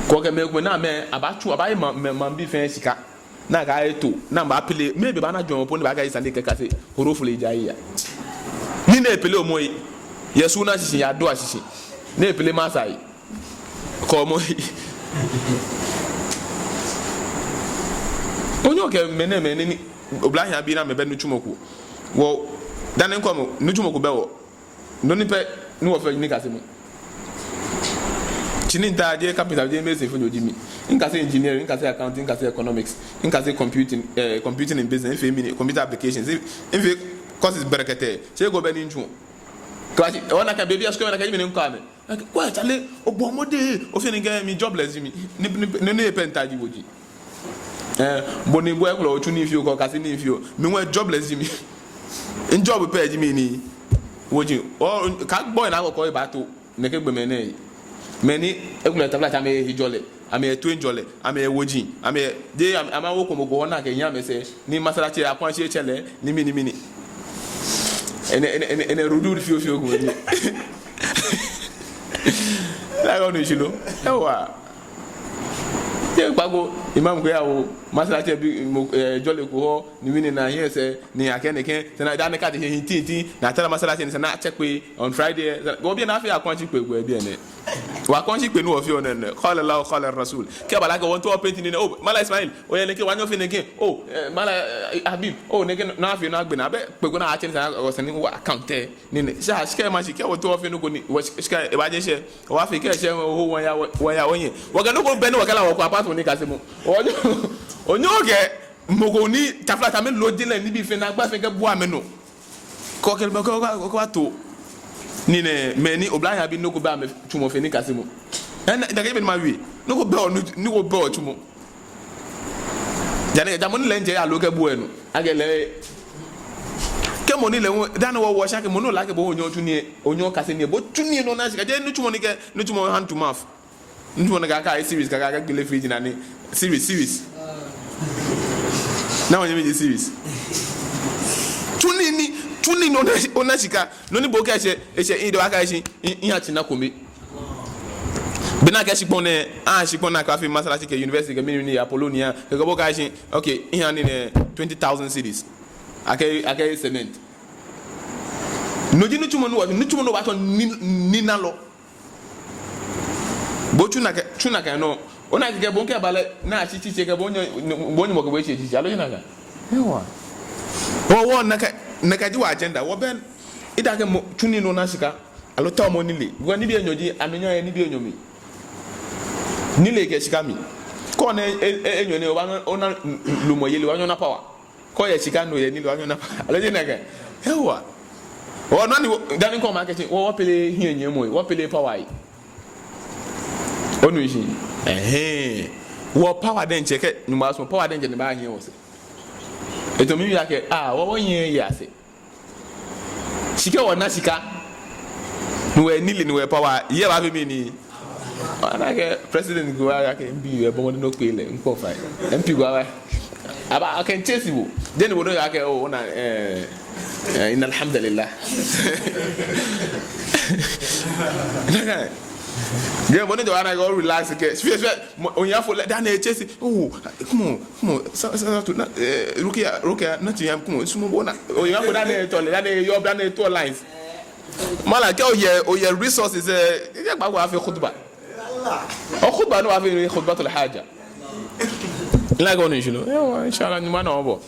Kɛ okɛ mɛi komɛi ni amɛ, abaatsu, abaaye ma, mɛi, maŋbii fɛɛ shika. Ni akɛ aye to, ni abaapele, maybe baana jwɛŋmɔ po ni baakɛɛ sane kɛ kase, huruful hijaiya. Nii ni epele omɔ yi, yɛ suna shishi, yɛ adua shishi. Ni epele masa yi. Kɛ omɔ yi. Onyɛŋ okɛ mɛnɛmɛi ni, oblahii abii ni amɛbɛ nitsumɔ ko. Wɔ, dani ŋkɔmɔ, nitsumɔ ko bɛ wɔ. Nɔ ni pɛ, ni wɔfeɔ ji nikasemɔ. Tsi ni mita, jeee carpenter, jeee masonfonyo ji mi. Mikase engineering, mikase accounting, mikase economics, mikase computing, eh, computing and business, mifee mɛni, computer applications, mi, mifee courses bɛrɛkɛtɛ. Shi eko bɛ ni mitsuɔ. Class, ona akɛ baby asukɔ, ona akɛ ji mi ni mikɔ amɛ. Akɛ, kwɛ, chale, obɔ mɔdɛŋ, ofee nɛkɛ, mi jobless ji mi. Ni, ni, ni, ni pɛ mita ji woji. Eh, bo ni bo ekolɛ otsu nii fioo, okase nii fioo. Mi hu jobless ji mi. Mi job pɛ ji mi ni woji. O, kɛ gbɔ ina kɔkɔ ebaato. Nɛkɛ gbɔmɛi nɛɛ. Mɛi ni ekolɛ taflatsɛ amɛhe jɔlɛ. Amɛhe toiŋjɔlɛ. Amɛhe woji. Amɛhe, jeee amɛ, amɛwo kɔmɔ ko hɔ ni akɛnyiɛ amɛsɛɛ. Ni masalaci akwa shi etsɛlɛ. Ni mɛni, ni mɛni. Enɛ, enɛ, enɛ, enɛ rudu fioo fioo ko ni. Lagɔ ni shilo. Ewa. Jeee kpaako, imam ko yawo masalaci bi, mɔ, eh, jɔlɛ ko hɔ, ni mɛni naa hiɛ sɛɛ, ni akɛ nɛkɛ, sɛɛ ni daa nɛkɛ ate shi hiɛ titi, ni atara masalaci ni sɛɛ ni atsɛ kpee, on Friday, sɛɛ ni, obi na afee akwa shi kpee kpee biɛ nɛɛ. Wɔkɔnshi kpe ni wɔfeɔ nɛɛ nɛ. Qala Allahu, qala Rasul. Kɛ bala kɛ wɔntao paint nii nɛɛ. Oh, Mala Ismail. Oh, yɛ nɛkɛ, wɔnyɛɔ wɔfee nɛkɛ. Oh, eh, Mala, eh, Habib. Oh, nɛkɛ, ni afee ni agbe naa. Bɛ, kpee ko ni atsɛ ni sa, wɔsɛɛ ni wɔ account lɛ. Nii nɛɛ. Shi, shi kɛ mashi, kɛ wɔtao wɔfee nɔ ko ni, wɔ shi, shi kɛ, ebaajɛ shi. Wɔfee kɛ shi, wɔ, wɔya, wɔ, wɔya, wɔnyɛ. Wɔkɛ nɔ ko bɛ ni wɔkɛ lɛ wɔkɔ apart from nikasemɔ. Onyɛɛɛ, onyɛɛɛ okɛ mɔ ko ni taflatsɛ amɛloo jɛlɛ nibii fɛɛ naagba fɛɛ kɛbua amɛnɔ. Kɛ okɛ, kɛ, kɛ, kɛ, kɛ obato. Nii nɛɛ, mɛi ni oblahii abii nɔ ko bɛ amɛtsumɔ fe nikasemɔ. Ɛɛ, nakai be ni mawie. Nɔ ko bɛ o, nɔ, nɔ ko bɛ otsumɔ. Ja nɛkɛ, ja mɔ ni lɛ ŋtsɛ ya loo kɛbu enɔ. Akɛ lɛ. Kɛ mɔ ni lɛ ŋ, dani wɔ, wɔshi akɛ mɔ ni ole akɛ bo onyɛɛɛ otsu nii, onyɛɛɛ okase nii, bo tsu nii ni ona shika. Jeee nitsumɔ ni kɛ, nitsumɔ hand to mouth. Nitsumɔ ni kɛ, kɛ series, kɛ, kɛ, kɛgbele fridge naa ni. Series, series. Naa wɔnyɛmi ji series. Tsu nii ni, tsu nii ni ona, ona shika. Nɔ ni bo kɛ eshɛ, eshɛ, inde wa kɛ eshi, i, i, atsina kome. Bɛ nakai shikpɔŋ nɛɛ, ah, shikpɔŋ nakai afee masalachi kɛ university kɛ mɛni mɛni Apollonia, kɛ kɛ bo kɛ eshi, okay, i, nii nɛɛ twenty thousand cedis. Akɛ, akɛ cement. No ji nitsumɔ ni wɔ, nitsumɔ ni wɔbatsɔ ni, ninalɔ. Bo tsu nakai, tsu nakai nɔ. Ona akɛ kɛ bo ŋkɛba lɛ, naa shi tsitsi kɛ bo nyɛ, bo nyɛ mɔ kɛ bo etsɛ tsitsi. Aloo jeee nakai? Ewa. Wɔ, wɔ nakai, nakai ji wɔ agenda. Wɔbɛ, ida akɛ mɔ, tsu nii ni ona shika. Aloo tao mɔ nilee. Because nibii enyɔ ji, amɛnyɔ yɛ nibii enyɔ mli. Nilee kɛ shika mli. Kɛ ona e, e, enyɔ nɛɛ, obaanyɛ ona lumɔyeli, obaanyɛ ona power. Kɛ oyɛ shika ni oyɛ nilee, obaanyɛ ona power. Aloo jeee nakai? Ewa. Wɔ nɔ ni wɔ, dani kɛ makɛɛ shi, wɔ, wɔpele hiɛnyiɛmɔ, wɔpele power. Onu shishi? Ɛhɛɛ. Wɔ power diɛŋtsɛ kɛ, Nyɔŋmɔ sumɔ power diɛŋtsɛ ni baahiɛ wɔsɛɛ. Eto mi ya akɛ, ah, wɔ, wɔhiɛ yɛ sɛɛ. Shi kɛ wɔna shika. Ni wɔyɛ nilee ni wɔyɛ power. Yɛ ba fee mɛni. Ona akɛ president ko wa akɛ M P yɛ bɔ mɔ ni no kpe lɛ, ŋkɔ fai. M P ko wa. Aba akɛ chase bo. Then bo no ya akɛ, oh, ona, eh, eh, inna alhamdulillah. Then bo no jɔ ona akɛ, oh, relax kɛ. Fie, fie. Mɔ, ohiafo lɛ, dani echase. Oh, come on, come on. Sa, sa, sa, to, na, eh, Rukia, Rukia, na ti ya, come on. Sumo bona. Ohiafo dani etɔ lɛ, dani eyɔɔ, dani etɔ lines. Mala, kɛ oyɛ, oyɛ resources, eh, kɛ gba gba afee khutba. O khutba no afee khutbatul haja. Like onu shishi lo. Ewa, inshallah, Nyɔŋmɔ na obɔ.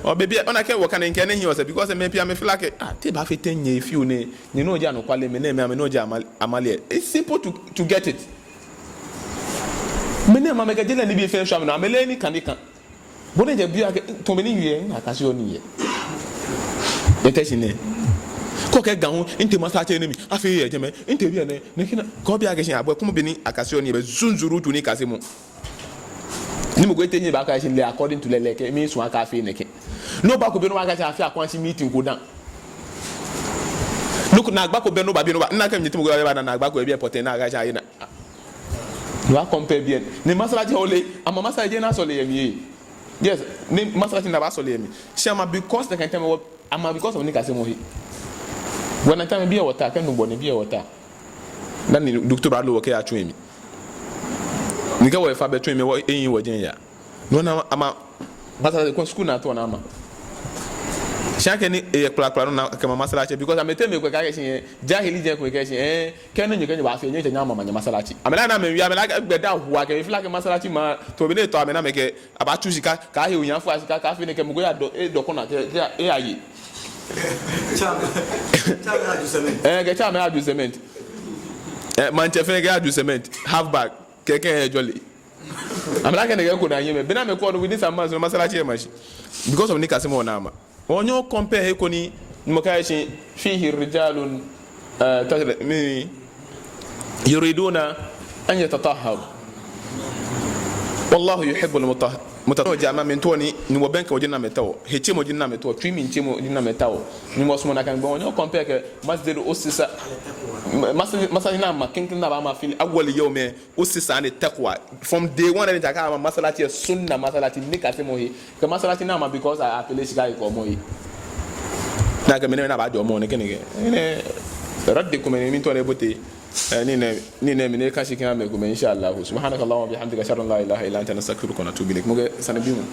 O baby, ona akɛ wɔ kane kɛ ne hiɔ sɛɛ, because mɛi pii amɛfeel akɛ, ah, te baafee tɛŋŋ nyɛ fioo nɛɛ. Nyɛ nɔ ji anɔkwale, mɛi nɛɛ, mɛi, amɛ nɔ ji amale, amale. It's simple to, to get it. Mɛi nɛɛ amɛkɛ jɛlɛ nibii fɛɛ shwa amɛnɔ, amɛleee nikai nikai. Bo ni ojɛ biɛ akɛ, tamɔ bɔ ni oyɛ, akaseɔ nii yɛ. Etee shi nɛɛ. Kɛ okɛɛ Ga hu, ntee masalachi nɛɛ mli, afeee yɛ jɛmɛ, ntee biɛ nɛɛ, nɛkɛ naa, kɛ obi akɛ shi abɔ, tamɔ bɔ ni akaseɔ nii yɛ, bɛ zunzurutu nikasemɔ. Ni mɔ ko etee ni ebaakɛɛ shi lɛ according to lɛ lɛ kɛ, miisumɔ akɛ afee nɛkɛ. Ni obako biɛ ni obaakɛɛ shi afee akɔnshi meeting ko dã. Ni ko naagba ko bɛ ni oba biɛ ni oba, nakai mli tamɔ ko yɛ ba naagba ko yɛ biɛ pɔtɛɛ ni akɛɛ shi aye naa. Ni oba compare biɛ. Ni masalachi ole, ama masalachi ni asɔle yɛ mli yɛ. Yes, ni masalachi ni abaasɔle yɛ mli. Shi ama because the kind time wɔ, ama because of nikasemɔ he. Wɔ nakai time biɛ wɔta, kɛ nubɔ ni biɛ wɔta. Dani doctor baaloo wɔ kɛya tsu yɛ mli. Ni kɛ wɔfa bɛ tsu yɛ mli, wɔ, eyi wɔ jɛŋ ya. No naa ama, masalachi ko school naa tɔ naa ama. Shi akɛni eyɛ kplakpla no naa kɛma masalachi, because amɛteŋ mɛi komɛi kɛɛ akɛ shi, jahili jɛŋ komɛi kɛɛ shi, eh, kɛ ni nyɛ kɛ nyɛ baafee, nyɛ tɛ nyɛ ama ma nyɛ masalachi. Amɛlaa ni amɛwie, amɛlaa gbɛ daa hu akɛ, efeel akɛ masalachi ma, tamɔ bɔ ni etɔ amɛ ni amɛkɛ, abaatsu shika, kaahe ohiafo ashika, kaafee nɛkɛ mɔ ko yadɔ, edɔ kɔna, kɛ, kɛ, eyaye. Tsɛ amɛ, tsɛ amɛ aju cement. Eh, kɛ tsɛ amɛ aju cement. Eh, maŋtsɛ fɛɛ kɛ aju cement, half bag, kɛkɛ ejɔle. Amɛlaa kɛ nɛkɛ ko naa yɛ mɛi. Bɛ ni amɛkɔ no within some months, no masalachi ema shi. Because of nikasemɔ naa ama. Onyɛɛɛ o compare he ko ni, Nyɔŋmɔ kɛɛ shi, fihi rijalun, eh, tajri-, mi, yuriduna an yatatahharu. Wallahu yuhibbul mutah-, mutat-, ja amɛ mli tɔɔ ni, Nyɔŋmɔ bɛŋkɛ mɔ ji ni amɛtaoɔ. Hetsemɔ ji ni amɛtaoɔ. Tsui mli tsemɔ ji ni amɛtaoɔ. Nyɔŋmɔ sumɔɔ nakai gbɛ. Onyɛɛɛ o compare kɛ masjid ussisa. Masjid, masjid ni ama, klɛŋklɛŋ ni aba ama fil awwal yawm. Ussisa ala taqwa. From day one, ni ja akɛ ama masalachi, sunna masalachi, nikasemɔ he. Kɛ masalachi ni ama because a, apele shika he kɔmɔ he. Nakai mɛi nɛɛ mɛi ni abaajɔɔ mɔ nɛkɛ nɛkɛ. Nɛɛ, raddi komɛi ni miitao ni ebote. Eh, nii nɛɛ, nii nɛɛ mli ni ka shi kɛ amɛ komɛi, inshallah. Subhanakallahumma wa bihamdika, ashhadu an la ilaha illa anta, nastaghfiruka wa natubu ilayk. Mɔkɛ sane bi mɔ.